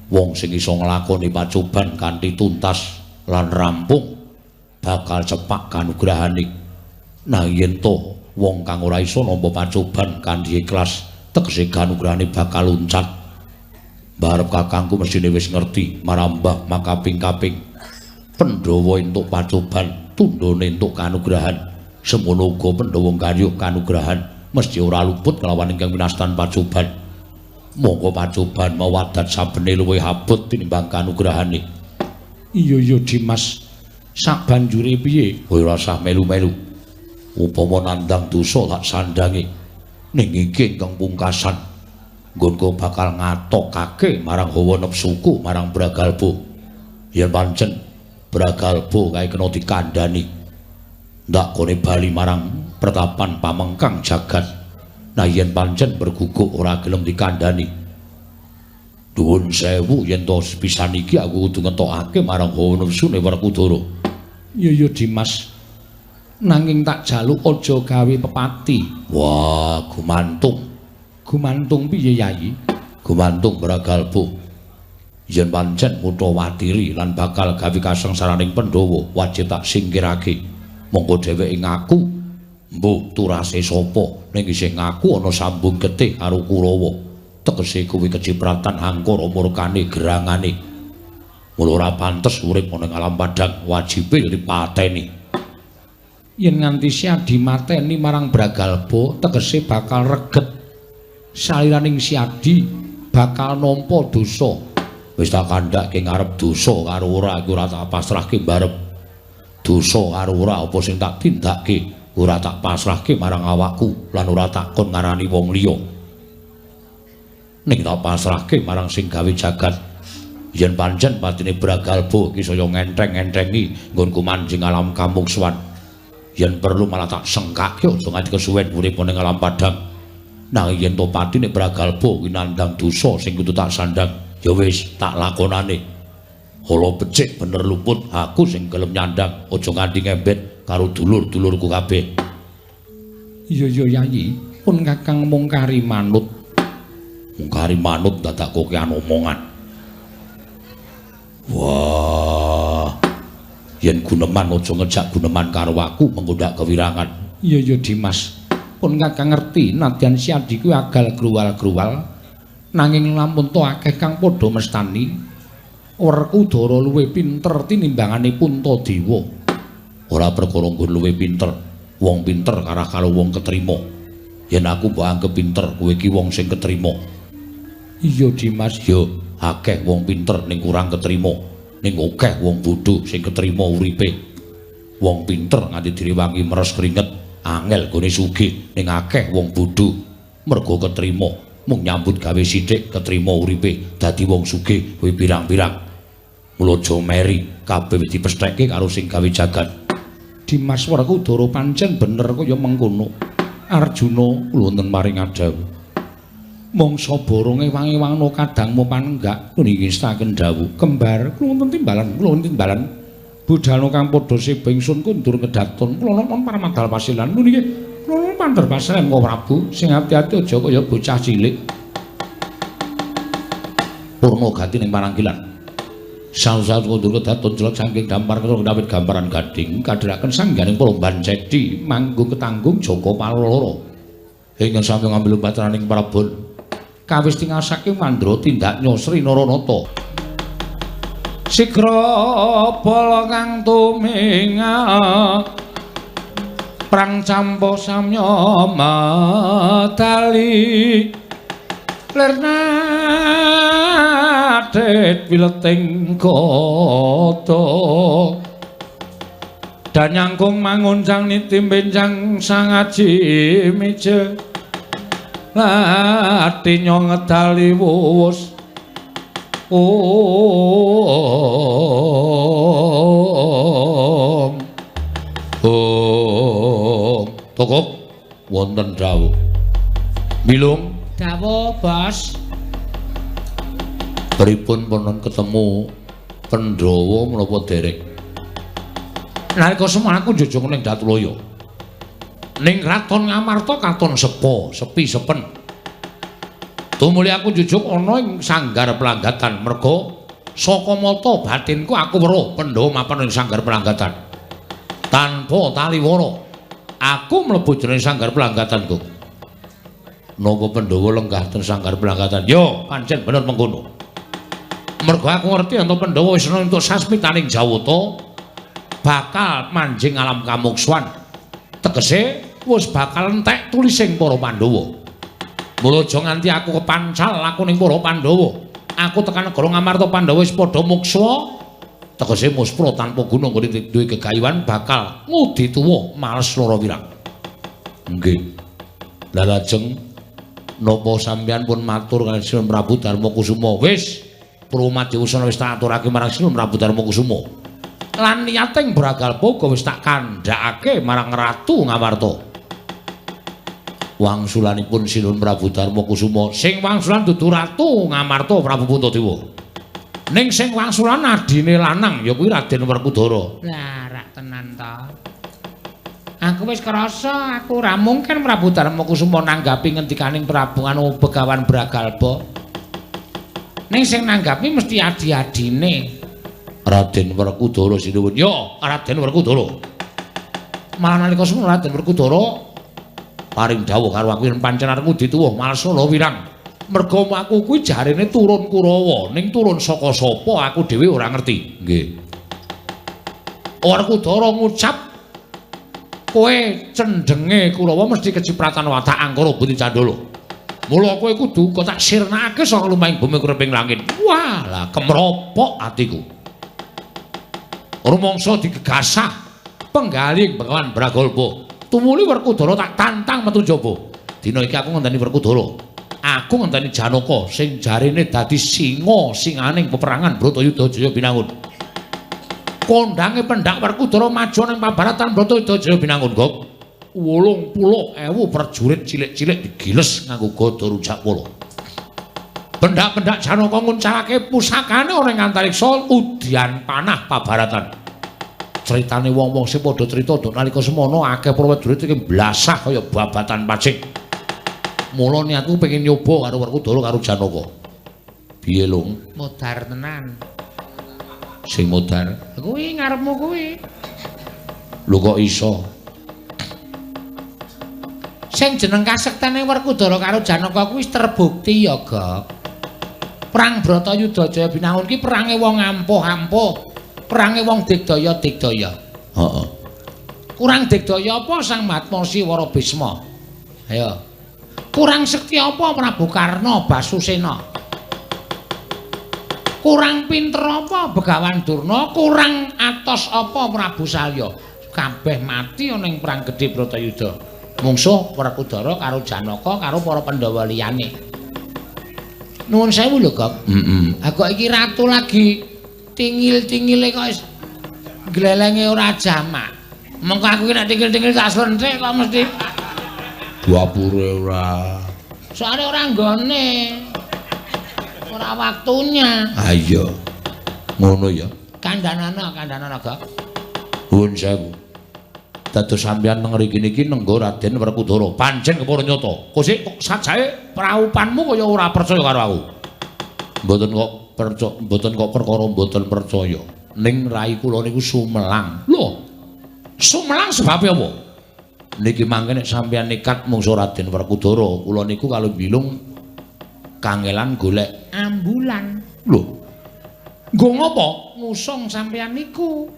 Wong sing iso nglakoni pacoban kanthi tuntas lan rampung bakal cepak kanugrahane. Nah yen to wong kang ora iso nampa pacoban kanthi ikhlas, tegese kanugrahane bakal loncat. Barep kakangku mesthine wis ngerti marambah makaping-kaping. Pandhawa entuk pacoban, tundhone entuk kanugrahan. Semono uga Pandhawa nggayuh kanugrahan, mesthi ora luput kelawan ingkang winastan pacoban. Monggo pacoban mau adat sabene luwih abot tinimbang kanugrahane. Iya iya Dimas, sabanjure piye? Ora usah melu-melu. Upama nandang dosa tak sandangi. Ning iki ingkang pungkasan nggonku bakal ngatokake marang hawa nepsuku marang Bragalba. Yen pancen Bragalba kae kena dikandhani, ndak kone bali marang pertapan pamengkang jagat. Nah yen pancen berguguk ora gelem dikandhani, nuwun sewu yen to pisan iki aku kudu ngetokake marang hawa nepsune Werkudara. Iya iya Dimas, Nanging tak jaluk aja gawe pepati. Wah, gumantung. Gumantung piye, Yayi? Gumantung Bragalba. Yen pancen mutha watiri lan bakal gawe kasengsaraning Pandhawa, wajib tak singkirake. Monggo dheweke ngaku mbuh turase sapa, ning isih ngaku ana sambung getih karo Kurawa. Tegese kuwi kecipratan angkara murkane gerangane. Mula ora pantes urip ana ing alam padhang, wajibe dipateni. Yen nganti Siadi mateni marang Bragalba, tegese bakal reget saliraning Siadi, bakal nampa dosa. Wis tak kandhake ngarep dosa karo ora iku ora tak pasrahke mbarep. Dosa karo ora apa sing tak tindake ora tak pasrahke marang awakku lan ora tak kon ngarani wong liya. Ning tak pasrahke marang sing gawe jagat. Yen pancen patine Bragalba iki saya ngentheng-ngenthengi nggonku manjing alam kamukswan. Yen perlu malah tak sengkake aja nganti kesuwen urip ning alam padhang. Nanging yen to patine Bragalba kuwi nandhang dosa sing kudu tak sandhang, ya wis tak lakonane. Ala becik bener luput aku sing gelem nyandhang, aja nganti ngembet karo dulur-dulurku kabeh. Iya iya Yayi, pun Kakang mung kari manut. Mung kari manut dadak kokean omongan. Wah. Yen guneman aja ngejak guneman karo aku mengko ndak kewirangan. Iya iya Dimas. Pun Kakang ngerti nadyan Siadi kuwi agal gruwal-gruwal, nanging lamun to akeh kang padha mestani Werkudara luwih pinter tinimbangane Puntadewa. Ora perkara nggon luwih pinter, wong pinter karah karo wong ketrima. Yen aku mbok anggep pinter, kowe iki wong sing ketrima. Iya Dimas, ya akeh wong pinter ning kurang ketrima, ning akeh wong bodho sing ketrima uripe. Wong pinter nganti direwangi meres keringet, angel gone sugih, ning akeh wong bodho mergo ketrima, mung nyambut gawe sithik ketrima uripe dadi wong sugih kuwi pirang-pirang. Mula aja meri, kabeh wis dipestheke karo sing gawe jagat. Dimas Werkudara pancen bener kaya mengkono. Arjuna wonten maring adhawuh. Mangsa boronge wangi-wangna kadangmu panenggak niki ngestaken dawuh. Kembar kula wonten timbalan, kula wonten timbalan. Budhana kang padha seba ingsun kundur kedaton. Kula nonton paramadal pasilan niki. Kula pandher pasilan kok Prabu, sing ati-ati aja kaya bocah cilik. Purna gati ning parangkilan. Saus-saus kundur kedaton jelek saking dampar karo dawet gambaran gading kadhiraken sangganing para bancedi manggung ketanggung Jaka Paloro. Ingkang sami ngambil batraning Prabon. Kawis tingal saking mandra tindak nyosri Naranata. Sigra bala kang tumingal prang campa samya medali lir nadit wileting gada danyangkung manguncang niti benjang sangaji mije lati ngedali wuwus. Om Om Tokok wonten dawuh. Bilung dawuh, Bos. Pripun pun ketemu Pandhawa menapa dereng? Nalika semana aku njujung ning Datulaya. Ning kraton Ngamarta katon sepo, sepi sepen. Tumuli aku njujung ana ing sanggar pelanggatan merga saka mata batinku aku weruh Pandhawa mapan ing sanggar pelanggatan. Tanpa taliwara aku mlebu jroning sanggar pelanggatanku. Napa Pandhawa lenggah ten sanggar pelanggatan? Yo, pancen bener mengkono. Merga aku ngerti yen Pandhawa wis ana entuk sasmitaning Jawata bakal manjing alam kamukswan. Tegese wis bakal entek tulising para Pandhawa. Mula aja nganti aku kepancal aku ning para Pandhawa. Aku tekan negara Ngamarta Pandhawa wis padha muksa. Tegese muspra tanpa guna nggone duwe gegayuhan bakal ngudi tuwa males lara wirang. Nggih. Lah lajeng napa sampeyan pun matur kaliyan Sinuwun Prabu Darma Kusuma? Wis, Purwamadiwusana wis tak aturake marang Sinuwun Prabu Darma Kusuma. Lan niating Bragalpa uga wis tak kandhakake marang Ratu Ngamarta. Wangsulanipun Sinuwun Prabu Darma Kusuma sing wangsulan dudu Ratu Ngamarta Prabu Puntadewa. Ning sing wangsulan adine lanang ya kuwi Raden Werkudara. Lah rak tenan ta. Aku wis krasa aku ora mungkin Prabu Darmakusuma nanggapi ngendikaning Prabu anu Begawan Bragalba. Ning sing nanggapi mesti adi-adine. Raden Werkudara sinuwun. Yo, Raden Werkudara. Malah nalika semono Raden Werkudara paring dawuh karo aku yen pancen arepku dituwuh Malsala wirang. Merga aku kuwi jarene turun Kurawa, ning turun saka sapa aku dhewe ora ngerti. Nggih. Werkudara ngucap kowe cendhenge Kurawa mesti kecipratan watak angkara Budi Candala. Mula kowe kudu kok tak sirnakake saka lumahing bumi kureping langit. Wah, lah kemropok atiku. Rumangsa digegasah penggaling Begawan Bragalba. Tumuli Werkudara tak tantang metu njaba. Dina iki aku ngenteni Werkudara. Aku ngenteni Janaka sing jarene dadi singa singaning peperangan Bratayuda Jaya Binangun. Kondange pendak Werkudara maju ning pabaratan Bratayuda Jaya Binangun, Gok. 80.000 prajurit cilik-cilik digiles nganggo gada rujak pala. Pendak-pendak Janaka nguncalake pusakane ana ing antariksa udian panah pabaratan. Critane wong-wong sing padha crita nduk nalika semono akeh prajurit iki blasah kaya babatan pacik. Mula niatku pengen nyoba karo Werkudara karo Janaka. Piye, Lung? Modar tenan. Sing modar kuwi ngarepmu kuwi. Lho kok iso? Sing jeneng kasektene Werkudara karo Janaka kuwi wis terbukti ya, Gok. Perang Bratayuda Jaya Binangun ki perange wong ampuh-ampuh, perange wong digdaya-digdaya. Heeh. Kurang digdaya apa Sang Mahatma Siwara Bisma? Ayo. Kurang sekti apa Prabu Karna Basusena? Kurang pinter apa Begawan Durna? Kurang atos apa Prabu Salya? Kabeh mati ana ing perang gedhe Bratayuda. Mungsuh Werkudara karo Janaka karo para Pandhawa liyane. Nuwun sewu lho, Gok. Heeh. Ha kok iki ratu lagi tingil-tingile kok wis glelenge ora jamak. Mengko aku iki nek tingil-tingil tak slenthik kok mesti dapure ora. Soale ora nggone. Ora waktunya. Ha iya. Ngono ya. Kandhanana, kandhanana, Gok. Nuwun sewu. Dados sampeyan teng mriki niki nenggo Raden Werkudara. Pancen kepara nyata. Kosik kok sajae praupanmu kaya ora percaya karo aku. Mboten kok percaya, mboten kok perkara mboten percaya. Ning rai kula niku sumelang. Lho. Sumelang sebabe apa? Niki mangke nek sampeyan nekat mungsu Raden Werkudara, kula niku kalau bilung kangelan golek ambulan. Lho. Nggo ngopo? Ngusung sampeyan niku.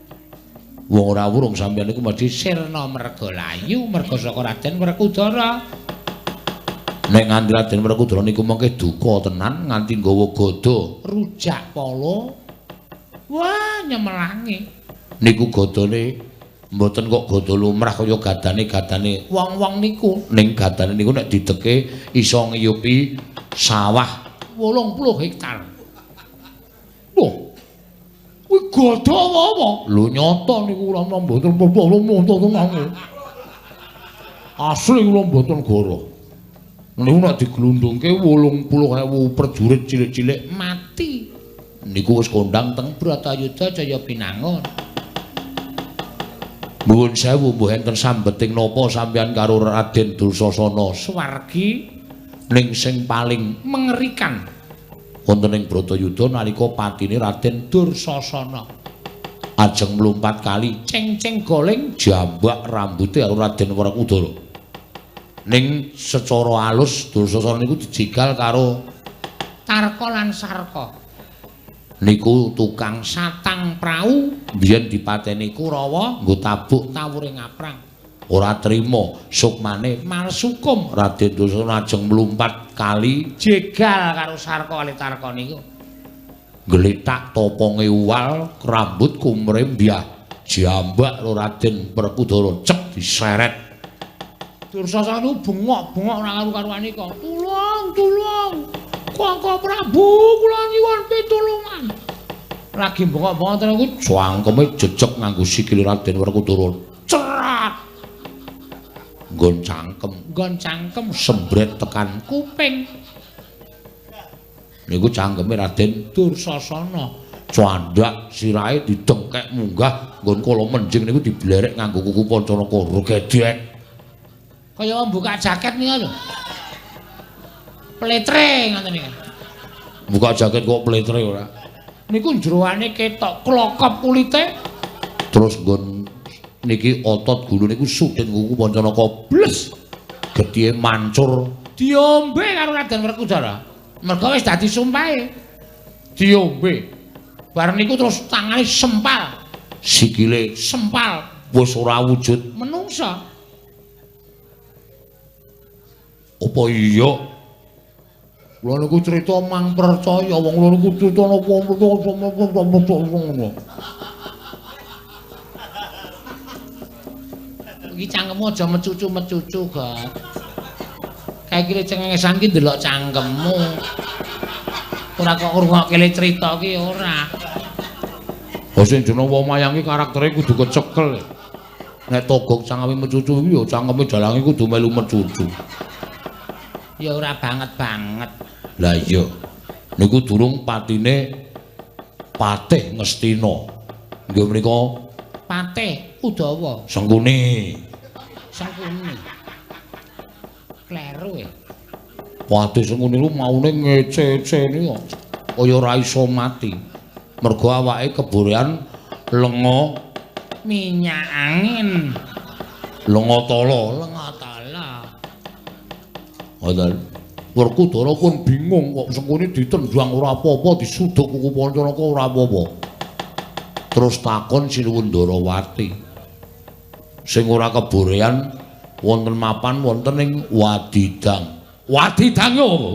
Wong ora wurung sampeyan niku mesti sirna merga layu merga saka Raden Werkudara. Nek nganti Raden Werkudara niku mengke duka tenan nganti nggawa gada rujak pala. Wah, nyemelangi. Niku gadane mboten kok gada lumrah kaya gadane-gadane wong-wong niku. Ning gadane niku nek dideke iso ngiyupi sawah 80 hektar. Loh. Kuwi gada apa-apa? Lho nyata niku kula mboten tenan. Asli kula mboten goro. Niku nek diglundungke 80.000 prajurit cilik-cilik mati. Niku wis kondang teng Bratayuda Jaya Binangun. Nuwun sewu mbuh enten sambeting napa sampeyan karo Raden Dursasana swargi ning sing paling mengerikan wonten ing Bratayuda nalika patine Raden Dursasana ajeng mlumpat kali ceng-ceng goling jambak rambute karo Raden Werkudara. Ning secara alus Dursasana niku dijegal karo Tarka lan Sarka. Niku tukang satang prau biyen dipateni Kurawa nggo tabuk tawure ngaprang. Ora trima sukmane malsukum. Raden Dursasana ajeng mlumpat kali jegal karo Sarka kali Tarka niku. Gletak toponge uwal rambut kumrembyah jambak karo Raden Werkudara cek diseret. Dursasana niku bengok-bengok ora karu-karuane kok. Tulung, tulung. Koko Prabu kula nyuwun pitulungan. Lagi bengok-bengok terus niku cangkeme jejeg nganggo sikile Raden Werkudara. Cerat. Nggon cangkem, nggon cangkem sembret tekan kuping. Niku cangkeme Raden Dursasana. Candhak sirahe didengkek munggah nggon kala menjing niku diblerek nganggo kuku Pancanaka gedhek. Kaya wong buka jaket niku lho. Pletre ngoten niku. Buka jaket kok pletre ora. Niku jeroane ketok klokop kulite. Terus nggon niki otot gulu niku sudin kuku Pancanaka bles. Gethihe mancur diombe karo Raden Werkudara. Mergo wis dadi sumpahe. Diombe. Bar niku terus tangane sempal, sikile sempal, wis ora wujud menungsa. Apa iya? Kula niku crita mang percaya wong kula niku crita napa ngono. Iki cangkemmu aja mecucu-mecucu, Got. Kae iki cengengesan ki ndelok cangkemmu. Ora kok ngrungokke le crita ki ora. Oh sing jeneng wong mayang ki karaktere kudu kecekel. Nek togok cangkeme mecucu iki ya cangkeme dalange kudu melu mecucu. Ya ora banget-banget. Lah iya. Niku durung patine Patih Ngastina. Nggih menika Patih Udawa. Sengkuni. Sengkuni. Kleru ya. Patih Sengkuni niku maune ngece-ece niku kaya ora iso mati. Mergo awake keborean lenga minyak angin. Lenga tala, lenga tala. Ngoten. Werkudara pun bingung kok Sengkuni ditendang ora apa-apa, disuduk kuku Pancanaka ora apa-apa. Terus takon Sinuwun Ndarawati. Sing ora keborean wonten mapan wonten ing Wadidang. Wadidang yo apa?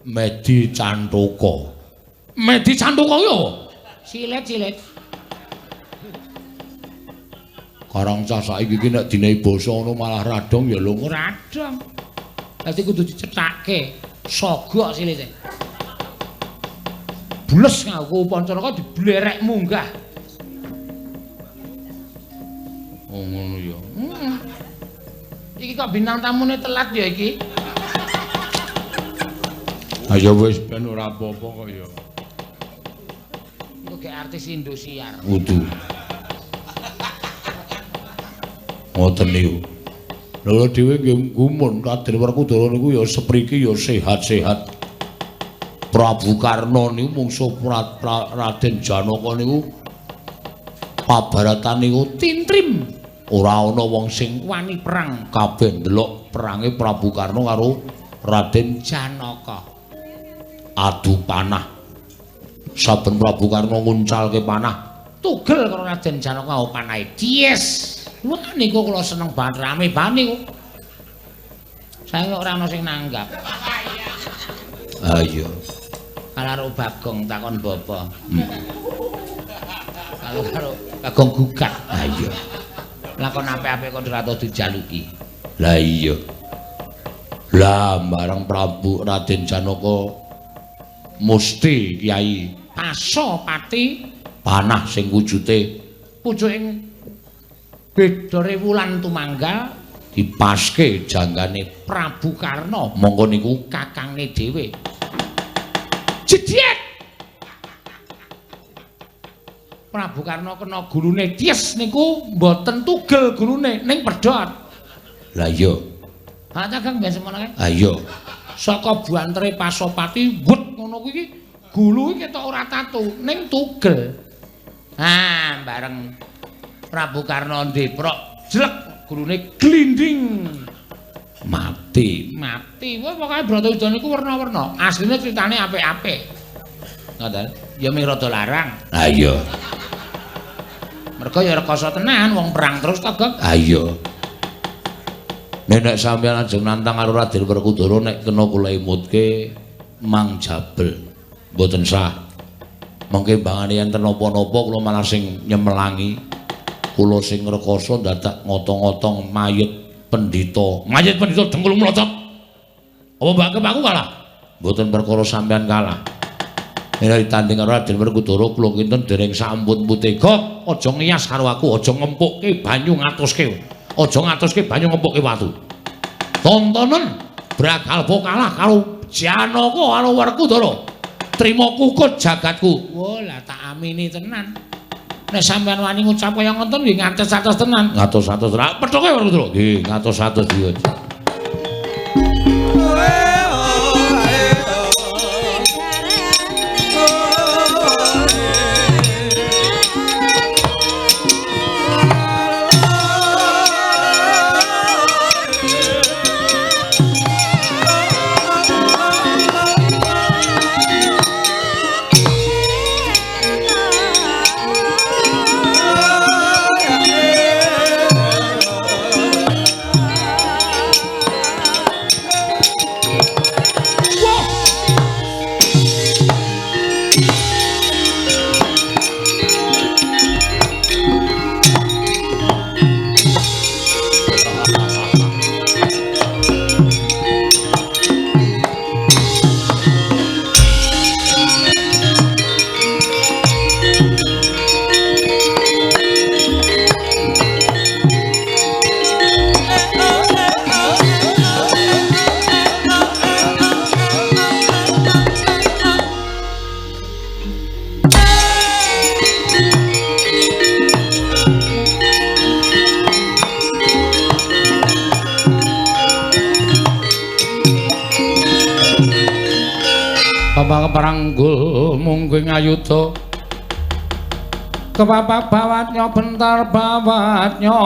Medi Cantaka. Medi Cantaka yo apa? Silet-silet. Karang cah saiki iki nek dinehi basa ngono malah radong ya lho. Radong. Dadi kudu dicethake. Sogok silite. Bles nganggo Pancanaka diblerek munggah. Oh ngono ya. Heeh. Iki kok bintang tamune telat ya iki. Ayo wis ben ora apa-apa kok ya. Iku gek artis Indosiar. Kudu. Ngoten niku. Lha dhewe nggih gumun Raden Werkudara niku ya sepriki ya sehat-sehat. Prabu Karna niku mungsuh Raden Janaka niku pabaratan niku tintrim. Ora ana wong sing wani perang. Kabeh ndelok perange Prabu Karna karo Raden Janaka. Adu panah. Saben Prabu Karna nguncalke panah, tugel karo Raden Janaka panahe. Yes. Wah niku kula seneng banget rame banget niku. Saya kok ora ana sing nanggap. Ha iya. Karo Bagong takon bapa. Kalau karo Bagong gugat. Ha iya. Lakon apik-apik kon ora tau dijaluki. Lah iya. Lah bareng Prabu Raden Janaka musti Kyai Pasopati panah sing wujude pucuking Bedore Wulan Tumanggal dipaske janggane Prabu Karna mongko niku kakange dhewe. Jediet. Prabu Karna kena gulune ties niku mboten tugel gulune ning pedhot. Lah iya. Ha ta Kang ben semono kae. Ha iya. Saka buantere Pasopati wet ngono kuwi gulu iki ketok ora tatu ning tugel. Ha bareng Prabu Karna ndeprok jlek gulune glinding mati. Mati. Wah pokoke Bratayuda niku werna-werna. Asline critane apik-apik. Ngoten. Ya mung rada larang. Ha iya. Mergo ya rekoso tenan wong perang terus to, Gok. Ha iya. Nek sampeyan ajeng nantang karo Raden Werkudara nek kena kula emutke Mang Jabel. Mboten sah. Mengke mbangane enten napa-napa kula malah sing nyemelangi. Kula sing rekoso dadak ngotong-ngotong mayit pendhita. Mayit pendhita dengkul mlocot. Apa mbak aku kalah? Mboten perkara sampeyan kalah. Nek ditanding karo Raden Werkudara kula kinten dereng sampun-putih. Gok, aja ngiyas karo aku, aja ngempukke banyu ngatuske. Aja ngatuske banyu ngempukke watu. Tontonen Bragalpa kalah karo Janaka karo Werkudara. Trima kukut jagatku. Wah, lah tak amini tenan. Nek sampean wani ngucap kaya ngoten nggih ngatos-atos tenan. Ngatos-atos. Ra pethuke Werkudara. Nggih, ngatos-atos iki. Paranggul mungguing ayuda kepapak bawatnya bentar bawatnya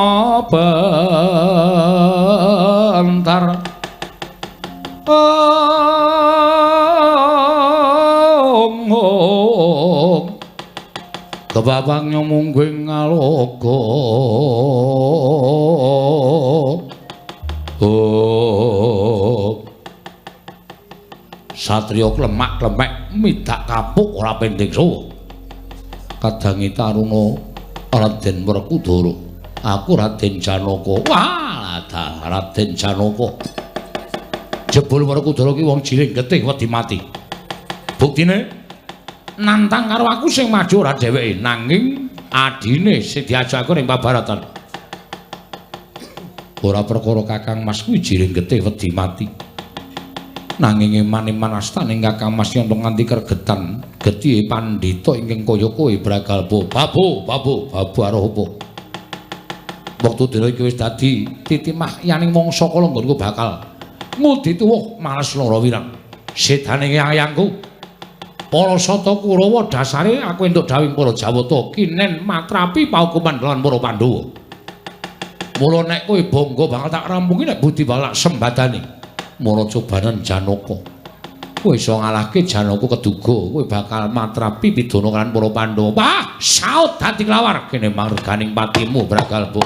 bentar ong ong kepapaknya mungguing ngaloga ong satriya klemak-klemek midak kapuk ora pending suwa. Kadangi taruna Raden Werkudara. Aku Raden Janaka. Wah, Raden Janaka. Jebul Werkudara ki wong jiring getih wedi mati. Buktine nantang karo aku sing maju ora dheweke, nanging adine sing diajak aku ning pabaratan. Ora perkara Kakang Mas kuwi jiring getih wedi mati. Nanging eman-eman astaning Kakang Mas yen nganti kergetan getihe pandhita ingkang kaya kowe Bragalpa. Babu, babu, babu aruh apa? Wektu dina iki wis dadi titimah yaning mangsa kala nggonku bakal ngudi tuwuh males lara wirang. Sedane yayangku para Sata Kurawa dasare aku entuk dawuhing para Jawata kinen matrapi paukuman lan para Pandhawa. Mula nek kowe bangga bakal tak rampungi nek budi bakal sembadani. Mara cobanan Janaka. Kowe iso ngalahke Janaka keduga, kowe bakal matrapi pidana kan para Pandhawa. Wah, saut dadi klawar kene marganing patimu Bragalpa.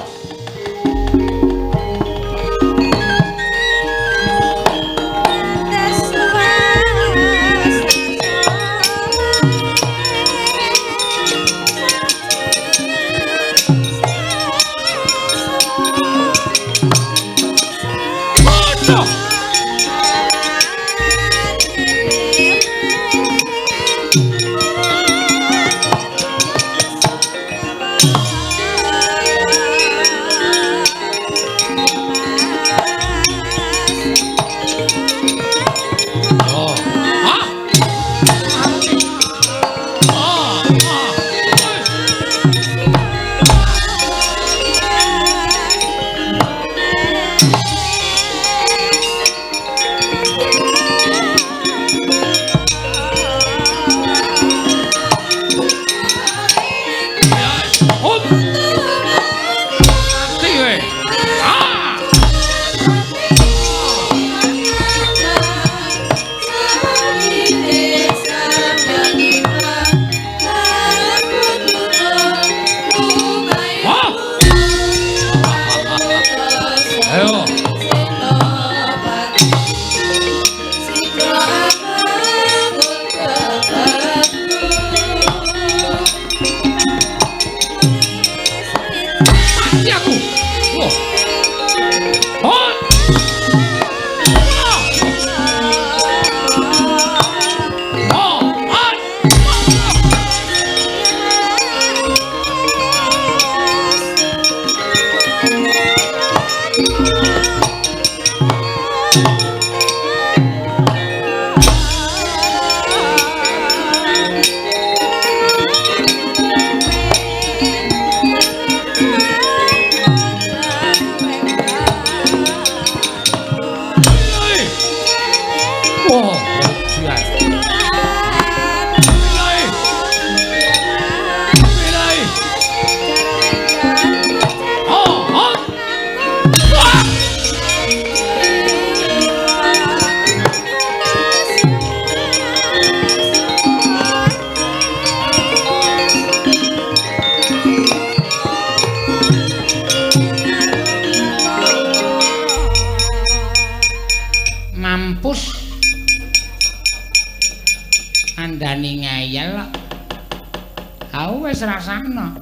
Ah wis rasakno.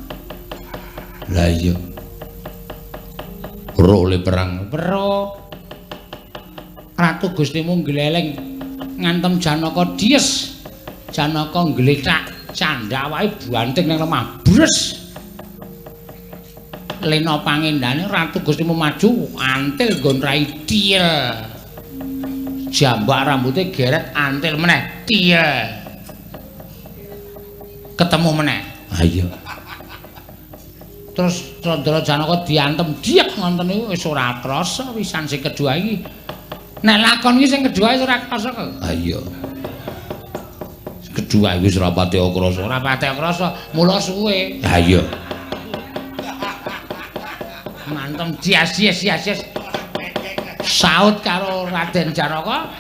Lah iya. Weruh le perang. Weruh. Ratu Gustimu gleleng ngantem Janaka dies. Janaka nglethak candhak awake banting nang lemah. Bres. Lena pangendane Ratu Gustimu maju antil nggon rai tiel. Jambak rambute geret antil meneh tiel. Ketemu meneh. Ha iya. Terus Candra Janaka diantem diek ngoten niku wis ora krasa pisan sing kedua iki. Nek lakon iki sing kedua wis ora krasa kok. Ha iya. Kedua iki wis ora pati krasa. Ora pati krasa, mula suwe. Ha iya. Mantem dias-dias. Saut karo Raden Janaka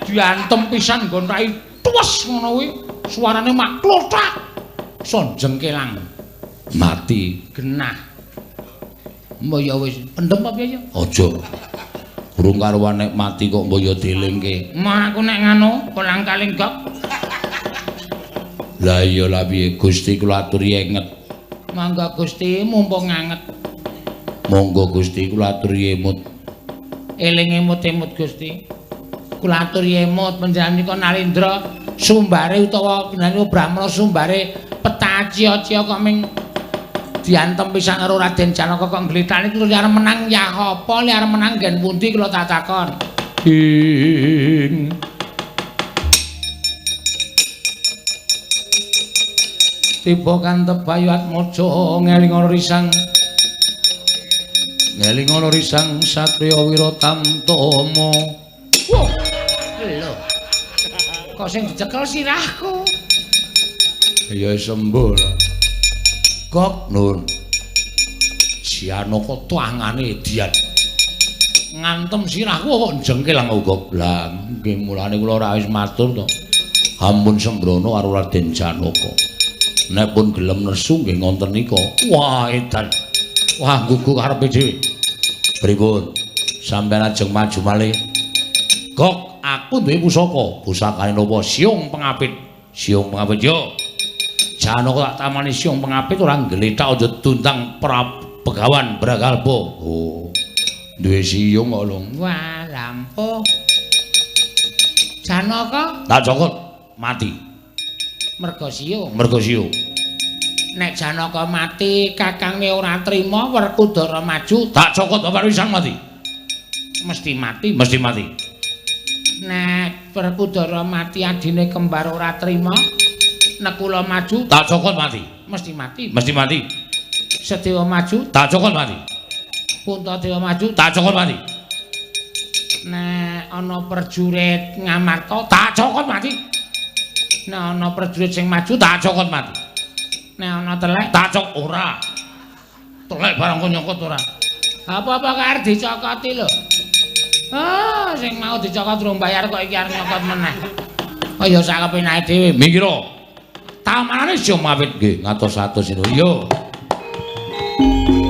diantem pisan nggon rai tuwes ngono kuwi. Suarane mak klothak. Sonjeng kelang. Mati genah. Mbok ya wis pendem apa piye ya? Aja. Burung karuan nek mati kok mbok ya dielingke. Mah aku nek nganu kolang-kaling gok. Lah iya lah piye Gusti kula aturi enget. Mangga Gusti mumpung anget. Monggo Gusti kula aturi emut. Eling emut-emut Gusti. Kula aturi emut panjenengan nika Narendra sumbare utawa panjenengan Brahmana sumbare petacia-cia kok ming diantem pisan karo Raden Janaka kok nglethak niku arep menang ya apa li arep menang nggen pundi kula tak takon. Ing tiba kantep Bayu Atmaja ngelingono risang. Ngelingono risang satriya Wiratamtama. Wah, lho. Kok sing dicekel sirahku? Ya sembuh lah. Gok nun. Janaka tangane edian. Ngantem sirahku kok jengkel lang gok. Lah nggih mulane kula ora wis matur to. Ampun sembrono karo Raden Janaka. Nek pun gelem nesu nggih ngonten nika. Wah edan. Wah gugu karepe dhewe. Pripun? Sampeyan ajeng maju malih. Gok, aku duwe pusaka. Pusakane napa? Siung pengapit. Siung pengapit yo. Janaka tak tamani siung pengapit ora nglethak aja dundang Begawan Bragalpa. Oh. Duwe siung kok lho. Wah, lampuh. Janaka tak cokot mati. Mergo siung. Mergo siung. Nek Janaka mati, kakange ora trima, Werkudara maju, tak cokot bapak risang mati. Mesti mati, mesti mati. Nek Werkudara mati adine kembar ora trima, Nekula maju, tak cokot mati. Mesti mati, mesti mati. Sedewa maju, tak cokot mati. Puntadewa maju, tak cokot mati. Nek ana prajurit Ngamarta, tak cokot mati. Nek ana prajurit sing maju, tak cokot mati. Nek ana telek, tak cok ora. Telek barang kok nyokot ora. Apa-apa kok arep dicokoti lho. Ah, sing mau dicokot durung bayar kok iki arep nyokot meneh. Oh ya sak kepenake dhewe. Minggiro. Tamanane siung mawit nggih ngatos-atos itu. Yo. Thank you.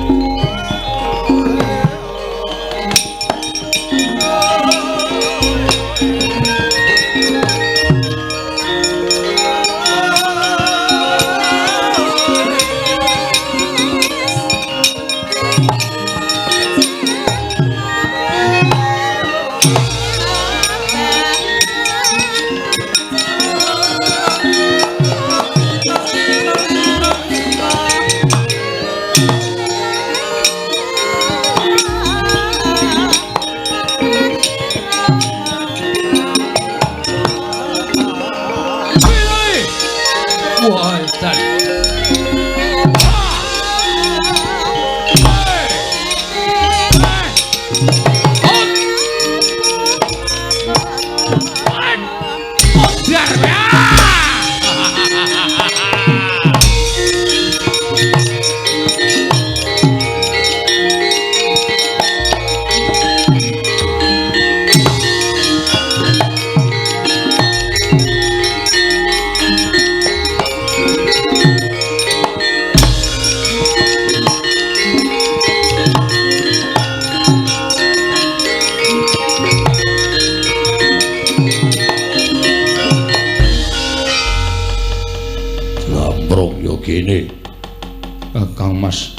Kakang Mas.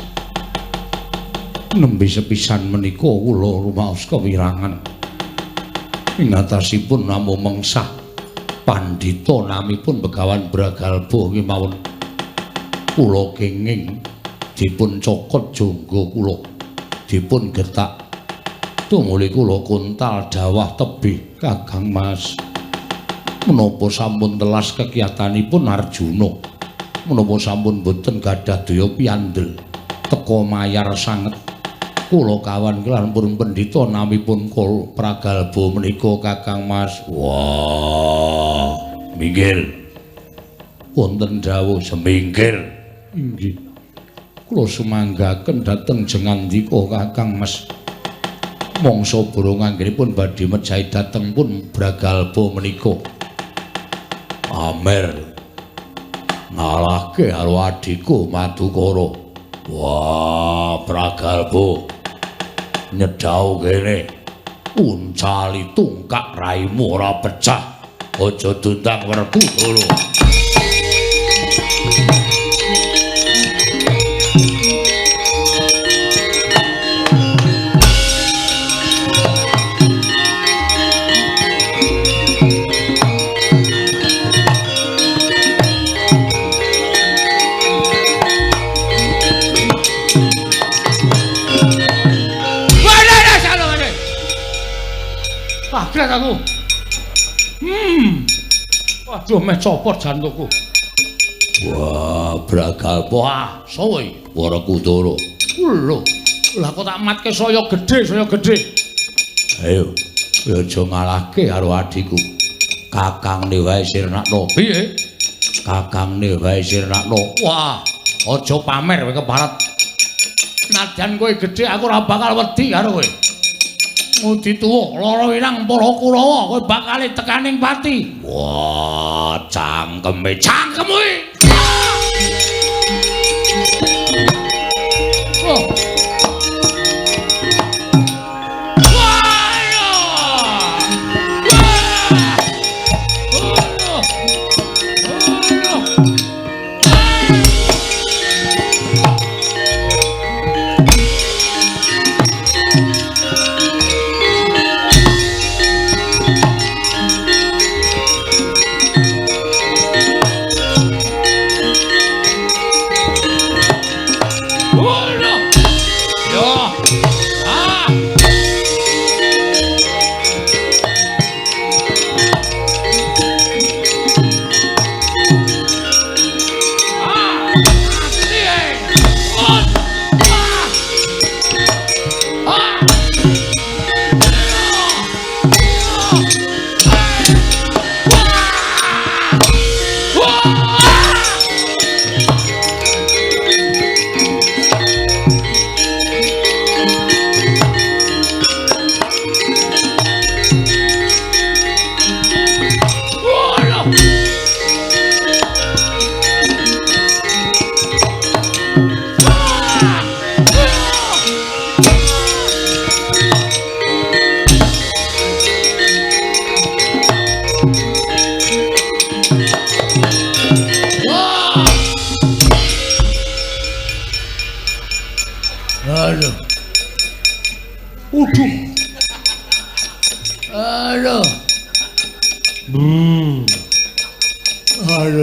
Nembe sepisan menika kula rumaos kewirangan. Ing atasipun namung mengsah pandhita namipun Begawan Bragalba kemawon. Kula kenging dipun cokot jangga kula, dipun getak tumuli kula kuntal dawah tebih Kakang Mas. Menapa sampun telas kekiyatanipun Arjuna? Menapa sampun boten gadah daya piyandel teka mayar sanget? Kula kawan kelan pun pendhita namipun Pragalba menika Kakang Mas. Wah, minggir. Wonten dawuh semingkir. Inggih. Kula sumanggaken dhateng jengandika Kakang Mas. Mangsa burung anggenipun badhe mejahi dhateng pun Bragalba menika. Amer ngalahke karo adhiku Madukara. Wah, Pragalba nyedhau kene. Uncali tungkak raimu ora pecah. Aja dundang Werkudara. Kaget aku. Waduh, meh copot jantungku. Wah, Bragalba. Wah, sowe Werkudara. Lho, lah kok tak matke saya gedhe, saya gedhe. Ayo, aja ngalahke karo adhiku. Kakangne wae sirnakno. Piye? Kakangne wae sirnakno. Wah, aja pamer kowe kebarat. Nadyan kowe gedhe aku ora bakal wedi karo kowe. Ngudi tuwa lara wirang para Kurawa kowe bakal tekaning pati. Wah, cangkeme cangkem kuwi. Oh.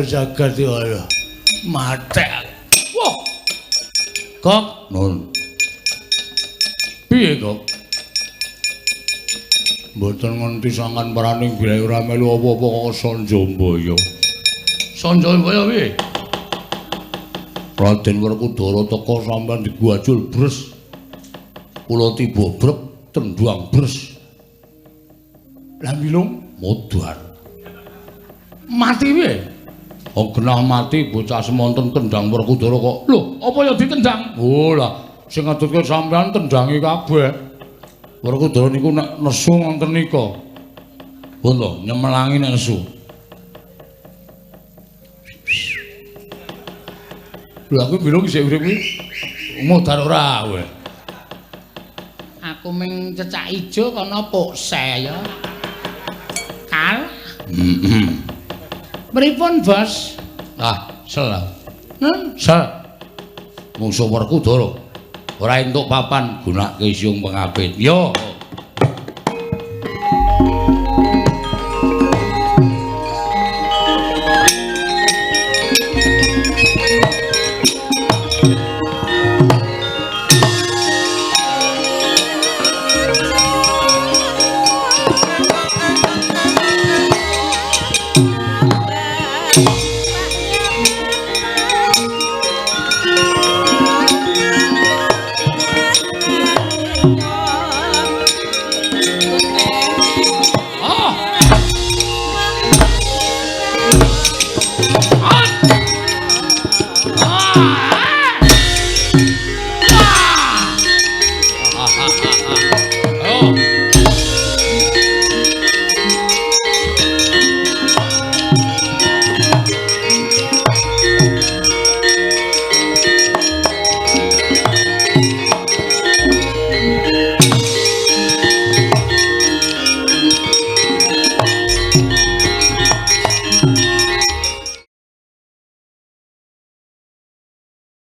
Jagat ya matek. Wah. Kok nun. Piye kok? Mboten ngerti sangkan paraning bilih ora melu apa-apa kok Sanjambaya. Sanjambaya piye? Raden Werkudara teka sampean diguajul bres. Kula tiba brek tendang bres. Lah milung modar. Mati piye? Oh genah mati bocah semonten tendang Werkudara kok. Lho, apa ya ditendang? Oh lah, sing ngadutke sampean tendangi kabeh. Werkudara niku nek nesu ngoten nika. Pun to, nyemelangi nek nesu. Lho aku bilung isih urip kuwi. Modar ora kowe. Aku ming cecak ijo kono pokse ya. Kal. Heeh. Pripun, Bos? Ah, sel. Nun, sel. Mungsuh Werkudara. Ora entuk papan gunake siung pengapit. Yo.